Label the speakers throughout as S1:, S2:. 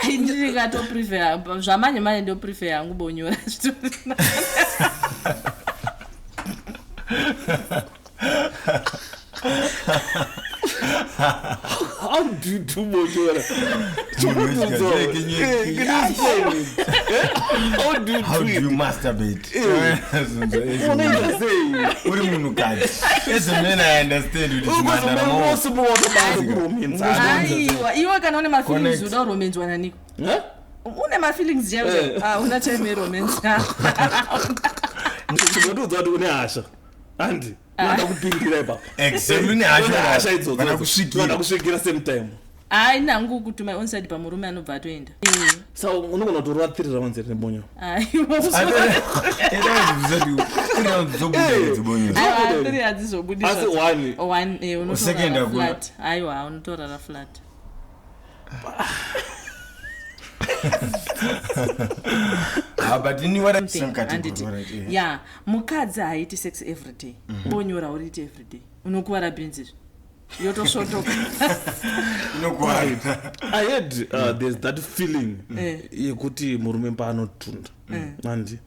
S1: Ndikatoprefer zvamanje manje ndoprefer yangu bonyora.
S2: How do you do bonyora? How do you
S3: How
S2: do
S3: do
S2: it?
S3: you masturbate?
S2: Unoita sei?
S3: Uri munhukadzi. As a man I understand kuti chimhandara mo.
S2: Wose wakabata kuromenzana.
S1: Aiwa, iwe kana une mafeelings
S3: Connect.
S1: uda kuromenzwa naniko? Une mafeelings chaiwo
S2: Eh.
S1: chaiwo. Ah, una time yeromance.
S2: Chinotoudza kuti une hasha. Handi. Unoda kupindira ipapo.
S3: Exactly, une hasha.
S2: Une hasha idzodzo.
S3: Vana kusvikira.
S2: Vana kusvikira same time.
S1: Hai, nangu kuti my own side pamurume anobva atoenda.
S2: Saka unogona kutorova 3 rounds here nebonyo.
S1: Aiwa. Aiwa, three hadzizobudi
S2: Asi
S1: zvadzo.
S2: one.
S1: One, eh,
S3: Second
S1: unotorara
S3: hakuna.
S1: flat. Aiwa, unotorara flat.
S3: But ini what
S1: Something,
S3: same category,
S1: handiti.
S3: alright, yeah.
S1: Ya, mukadzi haaiti sex every day. Bonyora uriiti every day. Unokuvara bhinzi izvi. Yotosvotoka.
S3: Inokuwara.
S2: I heard there's that feeling
S1: Eh.
S2: yekuti murume paanotunda andi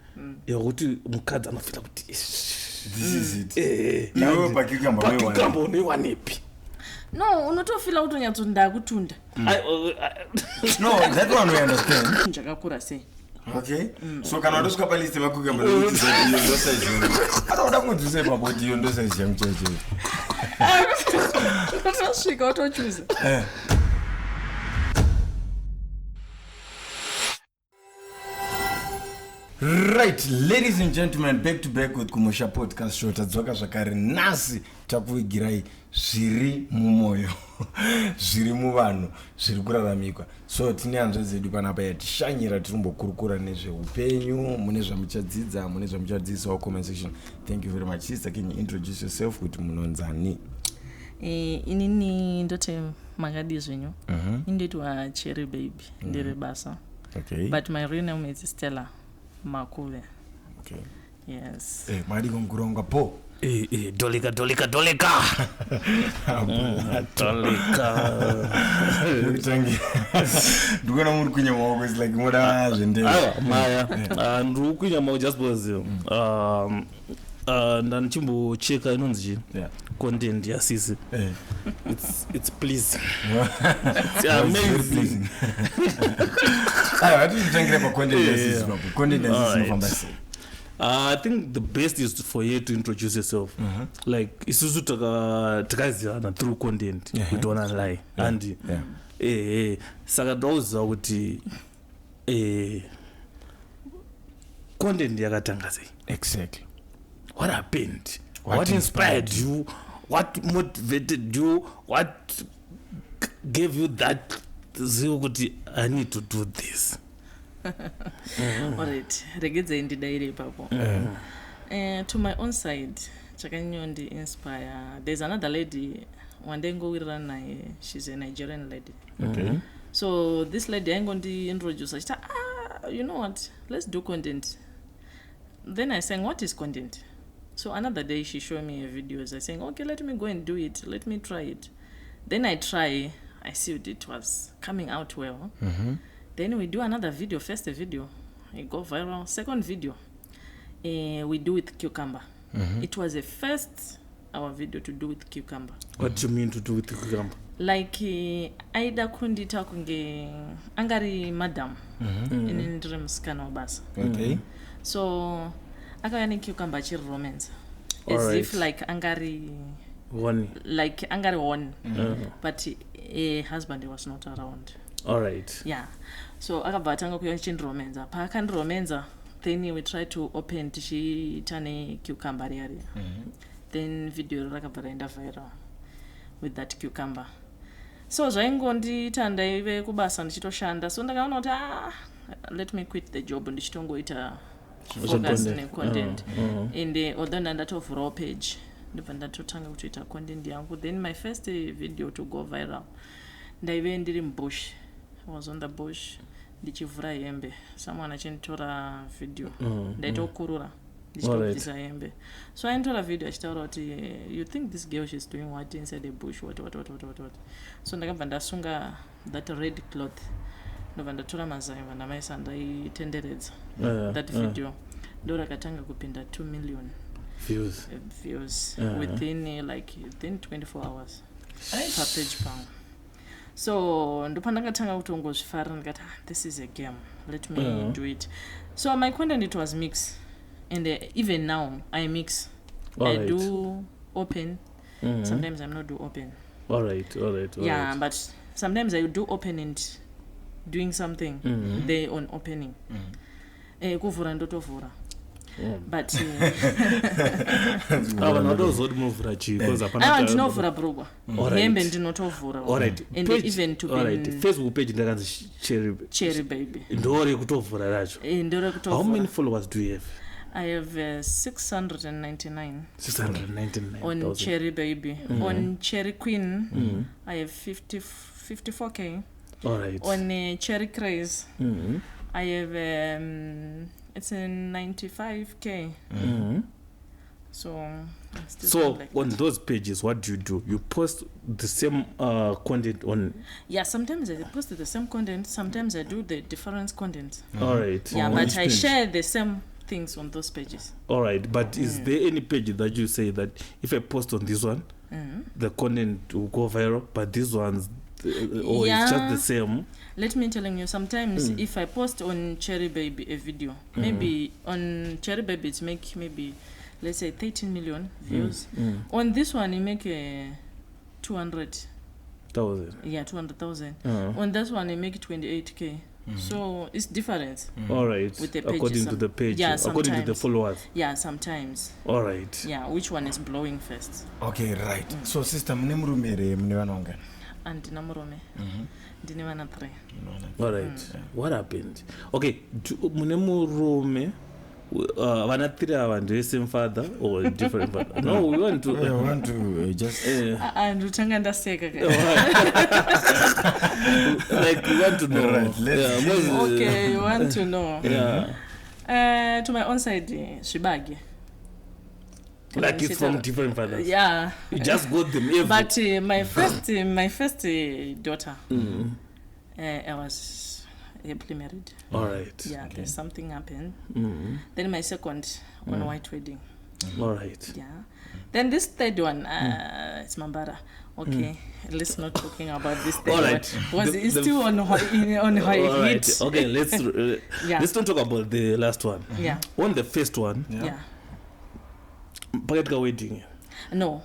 S2: yekuti mukadzi anofila kuti
S3: This is it.
S2: eh,
S3: Iwewe pacucumber unoiwana.
S2: pacucumber unoiwanepi?
S1: No, unotofila kutonyatsoti ndakutunda.
S3: No, that one we understand.
S1: Chakakura sei?
S3: Okay. So kana watosvika palist yemacucumber iyo ndo size yangu. Anoda kunzwisa ipapo kuti iyo ndo size yangu chaiyo chaiyo.
S1: Unotosvika wotochuza.
S3: Eh. Right, ladies and gentlemen, back to back with Kumusha Podcast Show. Tadzoka zvakare nhasi takuvigirai zviri mumwoyo, zviri muvanhu, zviri kuraramikwa. So tine hanzvadzi dzedu panapa yatishanyira tirimbokurukura nezveupenyu, mune zvamuchadzidza, mune zvamuchadzidzisawo comment section. Thank you very much. Sister, can you introduce yourself kuti munonzani?
S1: Eh, inini ndoti makadii zvenyu. Indoitwa Cherry Baby, ndiri basa.
S3: Okay.
S1: But my real name is Stella Makuve.
S3: Okay.
S1: Yes.
S3: Eh, madiko mkurongwa po.
S2: Eh, eh, dolika dolika dolika dolika.
S3: Ndikutangira. Ndikuona muri kunya maoko, it's like moda zvendeve.
S2: Aiwa maya, Ah, ndiri kukwinya maoko just because ndandichimbocheka inonzi chii
S3: Yeah.
S2: content yasisi.
S3: Eh.
S2: It's pleasing. It's
S3: It's very
S2: amazing.
S3: pleasing. Aiwa, hatitangire pacontent
S2: Yeah,
S3: yasisi
S2: yeah.
S3: papo. Content yasisi
S2: Alright.
S3: inofamba sei?
S2: I think the best is for you to introduce yourself. Like isusu takazivana through content.
S3: Yeah.
S2: We don't lie. And
S3: Yeah.
S2: eh saka ndauziva kuti eh content yakatanga sei.
S3: Exactly.
S2: What happened?
S3: What
S2: What inspired you? What motivated you? What gave you that zeal kuti I need to do this?
S1: Alright, regedzai ndidaire ipapo. Eh, to my own side, chakanyondiinspire. There's another lady wandaingowirirana naye. She's a Nigerian lady.
S3: Okay.
S1: So this lady aingondiintroduce achiti, ah, you know what, let's do content. Then I saying, what is content? So another day she showed me a videos. I saying, okay, let me go and do it. Let me try it. Then I try. I see it was coming out well. Then we do another video. First video, it go viral. Second video, we do with cucumber. It was the first our video to do with cucumber.
S2: What do you mean to do with the cucumber?
S1: Like aida kundiita kunge angari madam, ini ndiri musikana wabasa.
S3: Okay.
S1: So akauya necucumber achiri romance as
S2: Alright.
S1: if like angari
S2: One.
S1: like angari one, but a husband was not around.
S2: All right.
S1: Yeah, so akabva atanga kuuya achindiromenza. Paakandiromenza, then we try to open tichiita necucumber riya riya. Then video iro rakabva raenda viral with that cucumber. So zvaingondiita ndaive kubasa ndichitoshanda, so ndakaona kuti, ah, let me quit the job ndichitongoita focus
S2: Content.
S1: necontent. And although ndandatovhurawo page, ndobva ndatotanga kutoita content yangu. Then my first video to go viral, ndaive ndiri mubush. I was on the bush ndichivhura hembe, someone achinditora video. Ndaitokurura ndichitobvisa hembe, so ainditora video achitaura kuti, you think this girl, she's doing what inside the bush, what, what, what, what, what, what. So ndakabva ndasunga that red cloth. Ndobva ndatora mazai, bva ndamaisa, ndaitenderedza. That video ndo rakatanga kupinda 2 million
S2: views.
S1: Views within like within 24 hours papage pangu. So ndopandakatanga kutongozvifarira, ndikati, "Ah, this is a game, let me do it." So my content, it was mix, and even now I mix. I do open. Sometimes I'm not do open.
S2: All right all
S1: Yeah,
S2: right.
S1: but sometimes I do open and doing something there on opening. Kuvhura ndotovhura, but
S2: Ah, vanhu vatozoti munovhura chii, because hapana
S1: Aiwa, ndinovhura brugwa, hembe ndinotovhura.
S2: Alright.
S1: And even to be
S2: Alright, Facebook page ndakanzi Cherry
S1: Cherry Baby.
S2: Ndo rekutovhura racho?
S1: Eh, ndo
S2: How
S1: rekutovhura.
S2: many followers do you have?
S1: I have 699
S2: 699
S1: on Cherry Baby. On Cherry Queen I have 50 54K.
S2: All right
S1: On Cherry Craze I have it's a 95K. So I'm still
S2: So
S1: like
S2: on
S1: that.
S2: Those pages, what do you do? You post the same content on?
S1: Yeah, sometimes I post the same content, sometimes I do the different content.
S2: All right.
S1: Yeah,
S3: On
S1: but
S3: each
S1: I
S3: page.
S1: share the same things on those pages.
S2: All right, but is there any page that you say that if I post on this one, the content will go viral, but this one's or it's just
S1: Yeah.
S2: the same?
S1: Let me telling you, sometimes if I post on Cherry Baby a video, maybe on Cherry Baby it's make maybe, let's say, 13 million views. On this one you make a 200
S2: Thousand.
S1: Yeah, 200,000. On this one you make 28K. So it's different.
S2: All right.
S1: With the pages,
S2: According to the page,
S1: yeah,
S2: according to the
S1: sometimes.
S2: followers.
S1: Yeah, sometimes.
S2: All right.
S1: Yeah, which one is blowing first.
S3: Okay, right. So sister, mune murume here? Mune vana vangani?
S1: Andina murume, ndine vana 3.
S2: All right. What happened? Okay, mune murume, vana three ava ndeve same father or different father? No, we want to
S3: I want to just
S1: Ah, ndotanga ndaseka ka.
S2: Like, we want to know.
S3: Right,
S2: Yeah,
S1: Okay, you want to know?
S2: Yeah.
S1: To my own side, zvibage.
S2: Like, it's from different fathers.
S1: Yeah.
S2: You just got them every
S1: But my first daughter, I was happily married.
S2: All right.
S1: Yeah, there's something happened. Then my second on white wedding.
S2: All right.
S1: Yeah. Then this third one, it's mambara. Okay, let's not talking about this third
S2: All right.
S1: one because it's still on high
S2: All right.
S1: heat.
S2: Okay, let's let's not talk about the last one. On the first one, pakaitika wedding?
S1: No,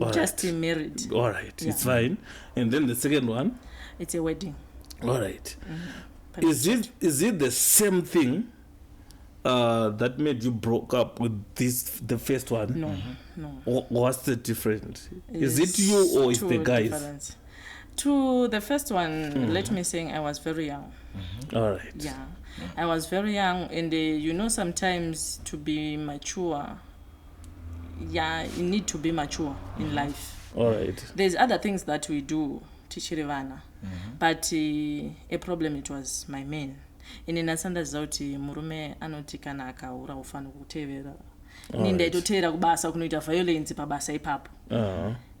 S2: All
S1: just
S2: right.
S1: married.
S2: All right,
S1: Yeah.
S2: it's fine. And then the second one?
S1: It's a wedding.
S2: All right.
S1: But
S2: Is it the same thing that made you broke up with this the first one?
S1: No.
S2: What's the difference? Is it
S1: It's
S2: you or is
S1: two
S2: the guys?
S1: different. To the first one, let me say I was very young.
S2: All right.
S1: Yeah, I was very young, and sometimes to be mature, yeah, you need to be mature in life.
S2: All right.
S1: There's other things that we do tichiri vana, but a problem, it was my man. Ini ndasandaziva kuti murume anoti kana akaura ufanira kutevera. Ini ndaitotevera kubasa, kunoita violence pabasa ipapo.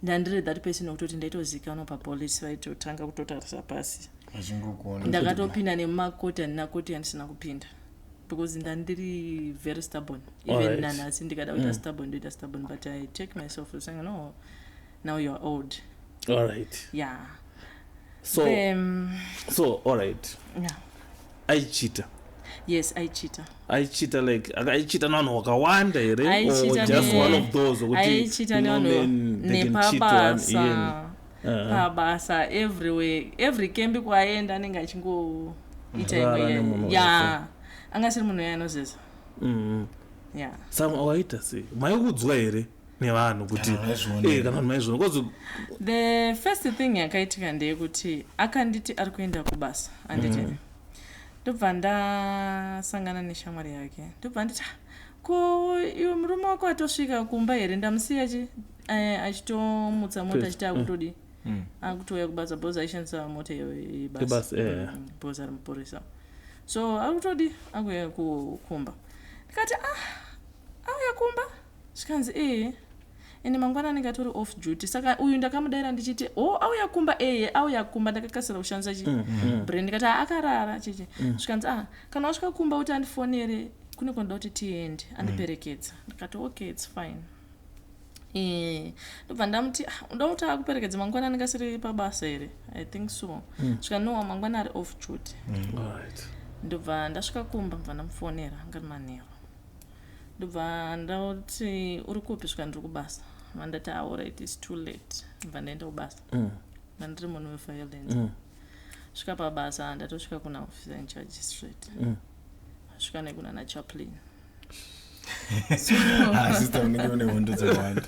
S1: Ndandiri that person wekutoti ndaitozikanwa papolisi, vaitotanga kutotarisa pasi.
S3: Vachingokuona.
S1: Ndakatopinda nemumakoti, handina koti yandisina kupinda because ndandiri very stubborn. Even nanhasi ndikada kuita stubborn, ndoita stubborn, but I take myself saying, "No, now you are old."
S2: All right.
S1: Yeah.
S2: So
S1: Then,
S2: so all right.
S1: Yeah.
S2: Aichita.
S1: Yes, aichita.
S2: Aichita like aichita nevanhu vakawanda here or
S1: Aichita
S2: just one of those wekuti,
S1: aichita
S2: you know,
S1: nevanhu
S2: men, they can cheat one
S1: nepabasa.
S2: in.
S1: Pabasa, everywhere, every camp kwaenda anenge achingoita
S2: Rara
S1: imwe
S2: nemunhu.
S1: ya anga asiri munhu yaanozeza. Yeah.
S2: Saka waita sei? Maikudzwa here nevanhu kuti
S3: Kana maizviona.
S2: Eh, kana vanhu maizviona, because
S1: The first thing yakaitika ndeyekuti akanditi ari kuenda kubasa, anditi ndobva ndasangana neshamwari yake, ndobva nditi, "Ah, ko iwe murume wako atosvika kumba here? Ndamusiya chi achitomutsa mota achiti akutodi akutouya kubasa," because aishandisa mota yebasa.
S2: Yebasa, eh.
S1: Because ari mupurisa, so ari kutodi akuuya kumba. Ndikati, "Ah, auya kumba?" Zvikanzi, "Ee." Ende mangwana anenge atori off duty, saka uyu ndakamudaira ndichiti, "O, auya kumba?" Eye, auya kumba. Ndakakasira kushandisa chi brain, ndikati, "Ah, akarara chichi." Zvikanzi, "Ah, kana wasvika kumba kuti andifonere, kune kwanoda kuti tiende, andiperekedza." Ndikati, "Okay, it's fine." Ndobva ndamuti, "Ah, unoda kuti akuperekedza mangwana anenge asiri pabasa here?" I think so. Svika, no, mangwana ari off duty. Ndobva ndasvika kumba, ndobva ndamufonera, angari manheru. Ndobva ndati, "Uri kupi?" Svika, "Ndiri kubasa." Vandati, "Alright, it's too late." Ndobva ndaenda kubasa. Ndandiri munhu weviolence. Svika pabasa, ndatosvika kuna officer in charge straight. Svika nekuna nachaplain.
S3: Ah, sister, unenge une hondo dzakawanda.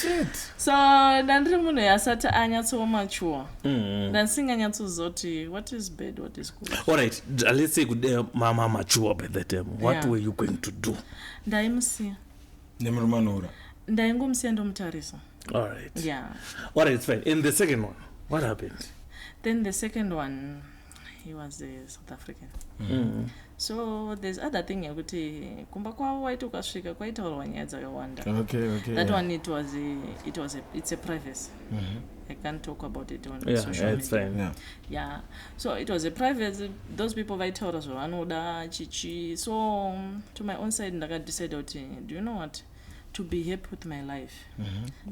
S3: Shit.
S1: So ndandiri munhu asati anyatsomature. Ndandisinganyatsoziva what is bad, what is good.
S2: All right, let's say mama mature by that time, what were you going to do?
S1: Ndaimusiya.
S3: Nemurume anoura.
S1: Ndaingomusiya, ndomutarisa.
S2: All right.
S1: Yeah.
S2: All right, it's fine. And the second one, what happened?
S1: Then the second one, he was a South African. So there's other thing yekuti kumba kwavo waiti ukasvika kwaitaurwa nyaya dzakawanda. That one, it was a, it's a privacy. I can't talk about it on social
S2: Yeah, it's
S1: media.
S2: fine.
S1: Yeah, so it was a private. Those people vaitaura zvavanoda chichi. So to my own side, ndakadecide kuti, do you know what, to be happy with my life,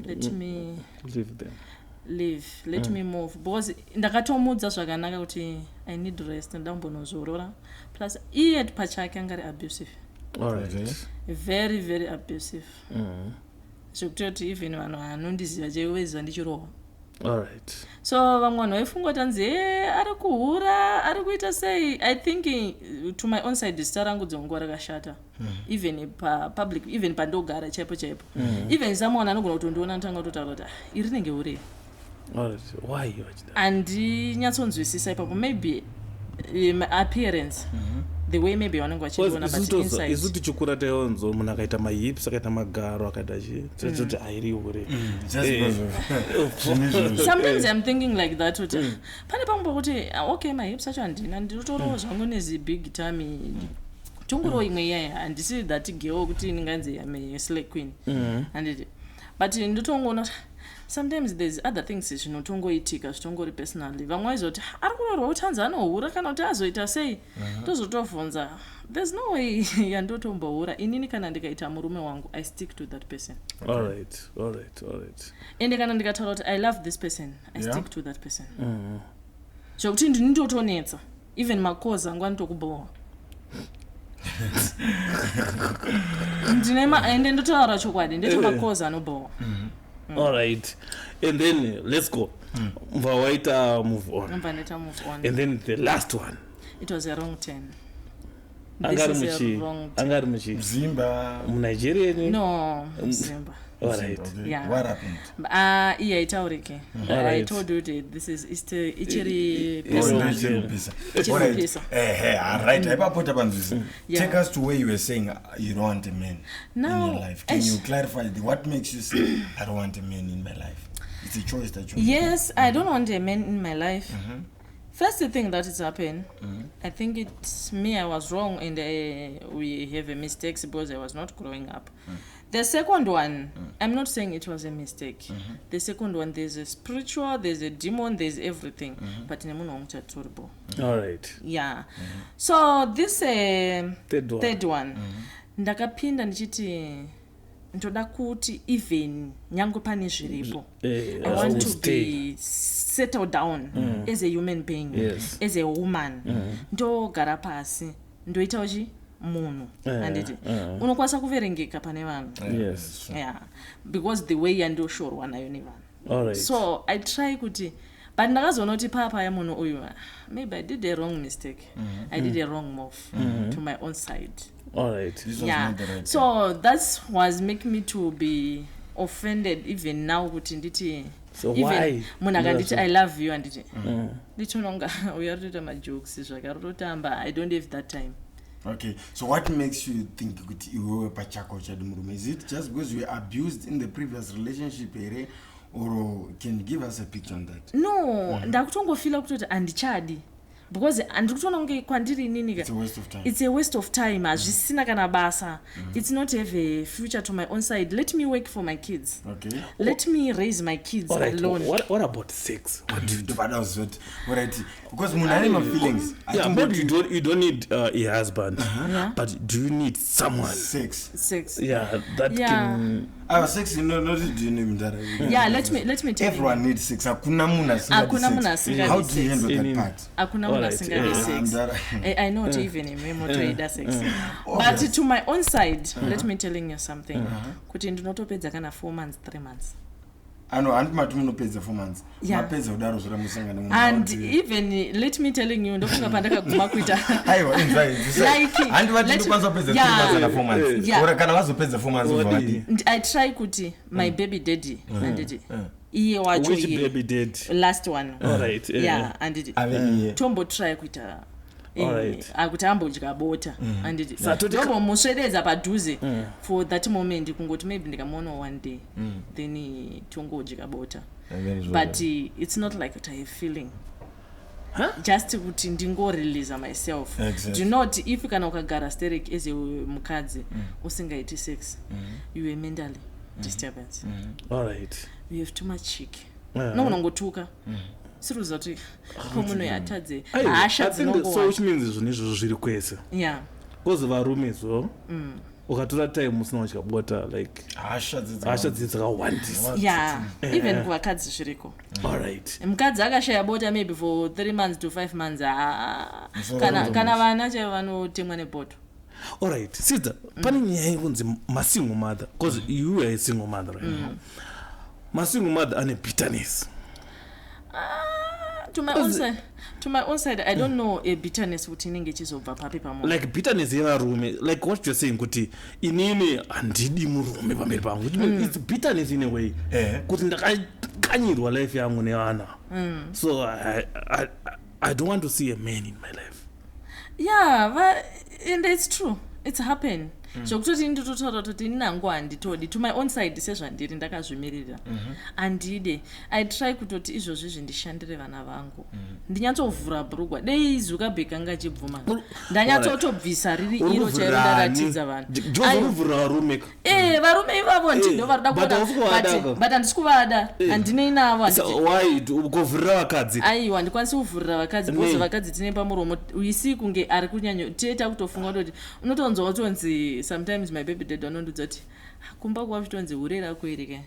S1: let me
S2: Leave them.
S1: Leave, let me move, because ndakatomudza zvakanaka kuti I need rest, ndambonozorora. Plus iye pachake anga ari abusive.
S2: All right.
S1: Very, very abusive, zvekutoti even vanhu vanondiziva chaivo vaiziva ndichirohwa.
S2: All right.
S1: So vamwe vanhu vaifunga kuti anzi, e, ari kuhura, ari kuita sei. I think to my own side, zita rangu dzonguva rakashata, even papublic, even pandogara chaipo chaipo. Even someone anogona kutondiona notanga kutotaura kuti, "Ah, iri rinenge hure."
S2: All right, why you vachida?
S1: Handinyatsonzwisisa ipapo. Maybe my appearance, the way maybe vanenge vachiona, but inside
S2: Isu tichikura taionzo munhu akaita mahips, akaita magaro, akaita chi, tototi airi hure.
S3: Just because of zvinhu izvozvo.
S1: Sometimes I'm thinking like that, kuti pane pamwe pakuti, ah, okay, mahips acho handina, ndinotorawo zvangu nezibig tummy, tongorowo imwe iyaya. Handisi that girl kuti ndinganzi I'm a slay queen, handiti? But ndotongoona kuti sometimes there's other things zvinotongoitika zvitongori personally. Vamwe vaizoti, "Ah, ari kurorwa kuti hanzi anohura kana kuti azoita sei." Tozotovhunza, there's no way yandotombohura inini. Kana ndikaita murume wangu, I stick to that person.
S2: All right.
S1: Ende kana ndikataura kuti I love this person, I stick to that person, zvekuti ndinototonetsa even makozi angu anotokubohwa. Ndine ende ndotaura chokwadi, ndetomakozi anobohwa.
S2: All right, and then let's go, mva waita move on.
S1: Ndobva ndaita move on.
S2: And then the last one.
S1: It was a wrong turn.
S2: Angari
S1: This is a
S2: muchi
S1: wrong turn.
S2: Angari muchi
S3: Zimba.
S2: Munigerian?
S1: No, Zimba.
S2: All right.
S3: Okay.
S1: Yeah.
S3: What happened?
S1: Ah, iye haitauriki. I told you kuti this is ichiri personal.
S3: Ichiri kupisa.
S1: Ichiri
S3: Alright.
S1: kupisa.
S3: Ehe, alright, ipapo tapanzwisa. Take us to where you were saying you don't want a man in
S1: Now,
S3: your life. Can
S1: eish.
S3: you clarify what makes you say, "I don't want a man in my life"? It's a choice that you
S1: Yes, I don't want a man in my life. First thing that is happened, I think it's me, I was wrong, and we have a mistakes because I was not growing up. The second one, I'm not saying it was a mistake. The second one, there's a spiritual, there's a demon, there's everything, but nemunhu wangu chatoribo.
S2: All right.
S1: Yeah, so this
S2: Third one.
S1: third one, ndakapinda ndichiti ndoda kuti even nyange pane zviripo, I want
S2: will
S1: to
S2: stay.
S1: be settled down as a human being, as a woman. Ndogara pasi, ndoitawo chi munhu, handiti? Unokwanisa kuverengeka pane vanhu. Yeah, because the way yandoshorwa nayo nevanhu.
S2: All right.
S1: So I try kuti, but ndakazoona kuti papaya munhu uyu, ah, maybe I did a wrong mistake. I did a wrong move to my own side.
S2: All right.
S3: This was
S1: Yeah.
S3: not the right.
S1: So that was make me to be offended even now, kuti nditi
S2: So
S1: even
S2: why?
S1: munhu akanditi, "I love you," anditi nditononga uyo ari kutoita majokes zvakarototamba. I don't have that time.
S3: Okay, so what makes you think kuti iwewe pachako uchadi murume? Is it just because you were abused in the previous relationship here, or can you give us a picture on that?
S1: No, ndakutongofila kutoti handichadi. Because handiri kutoona kunge kwandiri inini ka
S3: It's a waste of time.
S1: It's a waste of time, hazvisina kana basa. It's not have a future to my own side. Let me work for my kids. Let me raise my kids
S2: Alright,
S1: alone.
S2: what about sex? What do you do?
S3: Ndopada kuzoti, alright, because munhu ane mafeelings.
S2: Yeah, maybe you don't need a husband,
S1: Yeah.
S2: but do you need someone?
S3: Sex.
S1: Sex.
S2: Yeah, that can.
S3: Aiwa, sex not dini mudhara.
S1: Yeah, let me tell you.
S3: Everyone needs sex. Hakuna munhu asingadi
S1: Hakuna
S3: sex.
S1: munhu asingadi
S3: How do you
S1: sex.
S3: handle that
S2: Inini.
S3: part?
S1: Hakuna munhu
S2: Alright,
S1: asingadi
S2: yeah.
S1: sex.
S3: Mudhara.
S1: I know kuti even imi motoida sex,
S3: Obvious.
S1: but to my own side, let me telling you something, kuti ndinotopedza kana 4 months, 3 months.
S3: Ano handiti mati munopedza 4 months?
S1: Yeah.
S3: Mapedza kudaro zvora musangane munhu
S1: And
S3: how do you-
S1: even, let me telling you, ndofunga pandakaguma kuita
S3: Aiwa, inzwai.
S1: Like,
S3: Handi vati ndokwanisa kupedza 3 months kana 4 months?
S1: Yeah.
S3: Or kana vazopedza 4 months, obva
S2: Wadii?
S3: vadii?
S1: I try kuti my baby daddy, handiti, iye wacho
S2: Which
S1: iye
S2: baby dad?
S1: Last one.
S2: Alright, yeah.
S1: Yeah, handiti
S3: Ave iye.
S1: tombotry kuita
S2: Alright.
S1: akuti ambodya bota, handiti,
S2: Satoti
S1: ndombomuswededza padhuze for that moment, kungoti maybe ndikamuona one day, then tongodya bota.
S3: And then
S1: But it's not like kuti I have feeling,
S2: Huh?
S1: just kuti ndingoreleasa myself.
S3: Exactly.
S1: Do not, if kana ukagara sterek as a mukadzi usingaiti sex, you are mentally disturbance.
S2: All right.
S1: You have too much cheek. Unongongotuka siri kuziva kuti ko munhu yatadze
S2: Aiwa,
S1: hasha
S2: I think so,
S1: dzinongowa.
S2: which means zvinhu izvozvo zviri kwese, because varume zo ukatora time usina kudya bota, like
S3: hasha.
S2: Hasha dzidzi dzakawandisa.
S1: Yeah, even kuvakadzi zviriko.
S2: Alright.
S1: Mukadzi akashaya bota maybe for 3 months to 5 months, ah,
S3: Musoro
S1: kana vana chaivo vanotemwa nebhoto.
S2: Alright, sister, pane nyaya yekunzi masingle mother, because you are a single mother right now. Masingle mother ane bitterness.
S1: Ah, to my own side, I don't know a bitterness kuti inenge ichizobva papi pamunhu.
S2: Like bitterness yevarume, like what you're saying kuti inini handidi murume pamberi pangu, which means it's bitterness in a way kuti ndakakanyirwa life yangu nevana, so I don't want to see a man in my life.
S1: Yeah, and it's true, it's happen, zvokutoti nditotaura kuti ini nangu handitodi. To my own side, sezvandiri ndakazvimirira, handide. I try kutoti izvozvi zvindishandire vana vangu, ndinyatsovhura bhurugwa. Dei Zuckerberg anga achibvuma, ndanyatsotobvisa riri iro chairo, ndaratidza vanhu. Aiwa.
S2: Kuvhurira varume ka.
S1: Varume ivavo ndindo varikuda
S2: But hausi kuvada
S1: kuona,
S2: ka.
S1: but handisi kuvada, handinei navo.
S2: So
S1: Handiti
S2: why kuvhurira vakadzi?
S1: Aiwa, ndikwanisi kuvhurira vakadzi because
S2: Nei?
S1: vakadzi tine pamuromo uisi kunge ari kunyanyo tieta kutofunga kutoti unotonzwa kutonzi sometimes my baby dad anondiudza kuti, "Ah, kumba kuva zvitonzi hure rako iri ka,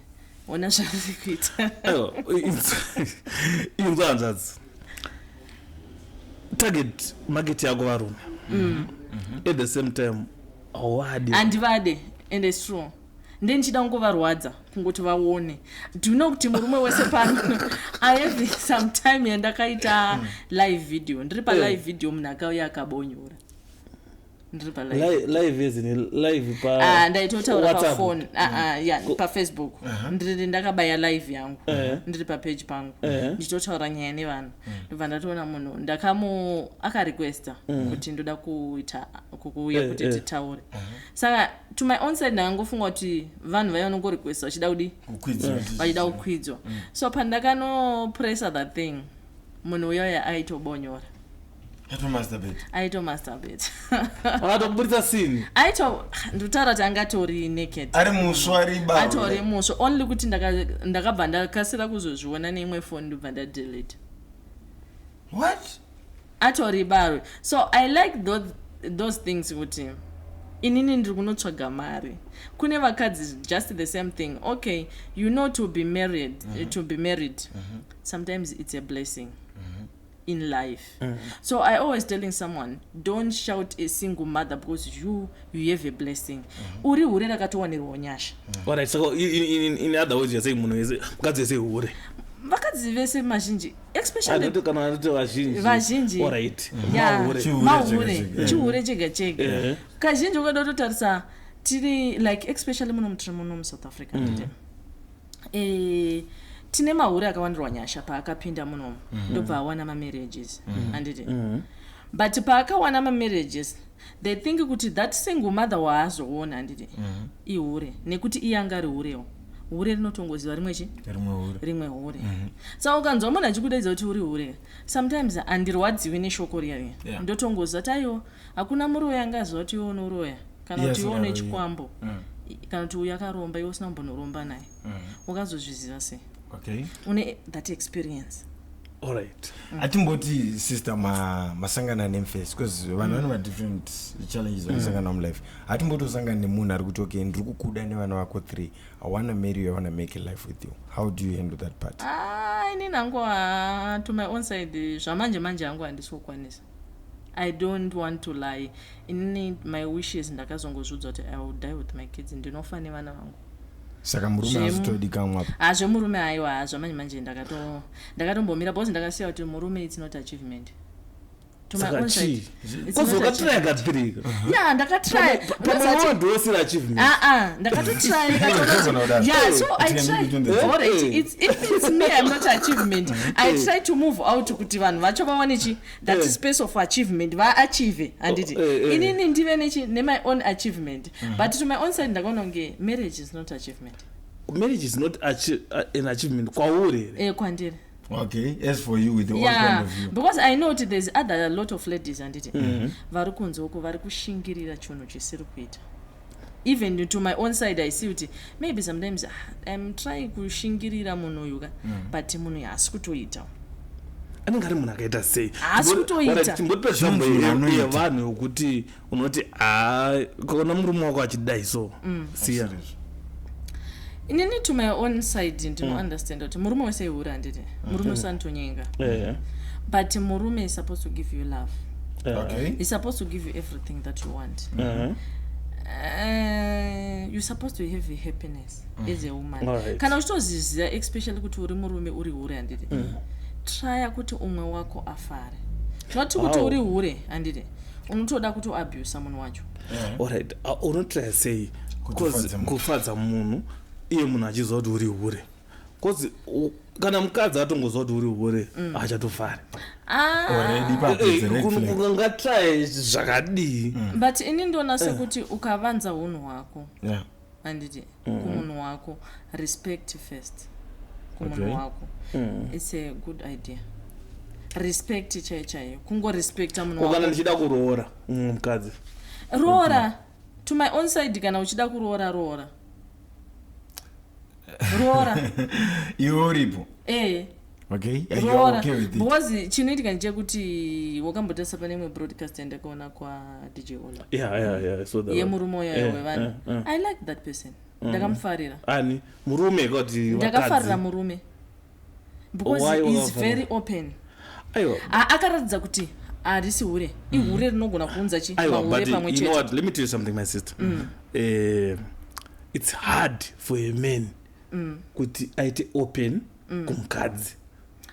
S1: ona zvariri kuita."
S2: Aiwa, inzwa hanzvadzi, target market yako varume, at the same time hawadi.
S1: Handivade, and it's true, nde ndichida kungovarwadza, kungoti vaone. Do you know kuti murume wese pano, I have some time yandakaita live video, ndiri palive video, munhu akauya akabonyora ndiri palive.
S2: Live as in live pa
S1: Ah, ndaitotaura
S2: WhatsApp?
S1: pafoni. Ah, ya, paFacebook ndiri ndakabaya live yangu, ndiri papage pangu, ndichitotaura nyaya nevanhu. Ndobva ndatoona munhu ndakamu akarequesta kuti ndoda kuita kuuya kuti titaure. Saka to my own side ndakangofunga kuti vanhu vaiva nongorequesta vachida kudi
S3: Kukwidzwa.
S1: vachida kukwidzwa. So pandakanopressa that thing, munhu uyoyo aitobonyora.
S3: Yatomasturbate.
S1: Aitomasturbate.
S2: Akatoburitsa sini.
S1: Aito, ndikutaura kuti angatori naked.
S3: Ari muswa, ari baba.
S1: Atori musvo, only kuti ndakabva ndakasira kuzozviona neimwe foni, ndobva ndadelete.
S3: What?
S1: Atori barwe. So I like those things kuti inini ndiri kunotsvaga mari kune vakadzi, just the same thing. Okay, you know, to be married, to be married, sometimes it's a blessing in life. So I always telling someone, don't shout a single mother, because you have a blessing. Uri hure rakatowanirwawo nyasha.
S2: Alright, so in other words, you're saying munhu wese, mukadzi wese hure?
S1: Vakadzi vese mazhinji, especially
S2: Anoti kana anoti vazhinji.
S1: Vazhinji.
S2: Alright.
S1: Yeah.
S2: Mahure.
S3: Chihure
S1: Mahure.
S3: chega chega.
S1: Chihure chega chega. Kazhinji ukada kutotarisa tiri like, especially muno tiri muno muSouth Africa, ndite tine mahure akawandirwa nyasha paakapinda munomu, ndobva awana mamarriages, handiti? But paakawana mamarriages, they think kuti that single mother waazoona, handiti, ihure, nekuti iye anga ari hurewo. Hure rinotongoziva rimwe chi
S3: Rimwe hure.
S1: Rimwe hure. Saka ukanzwa munhu achikudaidza kuti uri hure, sometimes handirwadziwi neshoko riya riya. Ndotongoziva kuti aiwa, hakuna muroyi angaziva kuti iwe unoroya, kana
S3: Yes,
S1: kuti iwe une
S3: unoroya.
S1: chikwambo, kana kuti uyu akaromba, iwe usina kumbonoromba naye. Wakazozviziva sei? Une that experience.
S2: Alright.
S3: Atimboti sister masangana nemface, because vanhu vane madifferent challenges vanosangana mulife. Hatimboti usangana nemunhu ari kuti, "Okay, ndiri kukuda nevana vako three. I wanna marry you, I wanna make a life with you." How do you handle that part?
S1: Ah, inini hangu, ah, to my own side, zvamanje manje hangu handisi kukwanisa. I don't want to lie. Inini my wishes, ndakazongozviudza kuti I will die with my kids, ndinofa nevana vangu.
S3: Saka murume azotodikamwa apa?
S1: Ha, zvemurume aiwa, ha, zvamanje manje ndakatombomira because ndakasiya kuti murume, it's not achievement. To my
S2: Saka
S1: own side,
S2: chii?
S1: it's
S2: Cause
S1: not
S2: wakatraya
S1: achievement.
S2: kapirika.
S1: Yeah, ndakatry.
S2: Pamwe ndosira achievement.
S1: Ah, ndakatotry.
S3: Zvogona kudaro.
S1: Yeah, so I
S3: It can be
S1: try.
S3: between the two.
S1: Alright, if it's me, I'm not achievement. I try to move out kuti vanhu vacho vawane chi that space of achievement, vaachieve, handiti?
S2: Oh, eh.
S1: Inini ndive nechi nemy own achievement. But to my own side ndakaona kunge marriage is not achievement.
S2: Marriage is not an achievement kwauri here?
S1: Eh, kwandiri.
S3: Okay, as for you, with your own
S1: Yeah,
S3: point of view.
S1: because I know kuti there's other lot of ladies, handiti, vari kunze uko vari kushingirira chinhu chisiri kuita. Even to my own side, I see kuti maybe sometimes, ah, I'm trying kushingirira munhu uyu ka, but munhu uyu haasi kutoita.
S2: Anenge ari munhu akaita sei?
S1: Haasi kutoita.
S2: Alright, chimbotipa example
S3: Zvinhu anoita.
S2: yevanhu yokuti unoti, ha, kaona murume wako achidai, so siya.
S1: Inini to my own side ndinounderstand kuti murume wese ihure, handiti? Murume wese anotonyenga, but murume is supposed to give you love. He's supposed to give you everything that you want. You're supposed to have a happiness as a woman. Kana uchitoziziva, especially kuti uri murume, uri hure, handiti, trya kuti umwe wako afare, not kuti uri hure, handiti, unotoda kuti uabusa munhu wacho.
S2: Alright, unotraya sei
S3: Kuti
S2: 'Cause
S3: ufadze munhu.
S2: kufadza munhu, iye munhu achiziva kuti uri hure? Because kana mukadzi atongoziva kuti uri hure, haachatofari.
S1: Ah,
S3: Already ipapo it's a red flag.
S2: Ungatraye zvakadii?
S1: But ini ndoona sekuti ukavanza unhu hwako, handiti, kumunhu wako, respect first kumunhu wako. It's a good idea, respect chaiyo chaiyo, kungorespecta munhu
S2: Ko kana
S1: wako.
S2: ndichida kuroora mumwe mukadzi?
S1: Roora. To my own side, kana uchida kuroora, roora, roora.
S3: Iwe uripo?
S1: Eh.
S3: Okay, and you are
S1: Roora,
S3: okay with it?
S1: because chinoitika ndechekuti wakambotarisa pane imwe broadcast yandakaona kwaDJ Ola
S2: Yeah, so that one.
S1: yemurume uyayo wevanhu. I like that person, ndakamufarira.
S2: Ani, murume kuti
S1: Ndakafarira
S2: vakadzi?
S1: murume because
S2: Why
S1: he is
S2: wakafarira?
S1: very open.
S2: Aiwa.
S1: Akaratidza kuti harisi hure, ihure rinogona kuunza chi
S2: Aiwa,
S1: mahure
S2: but
S1: pamwe
S2: you know
S1: chete.
S2: what, let me tell you something, my sister. It's hard for a man kuti aite open kumukadzi.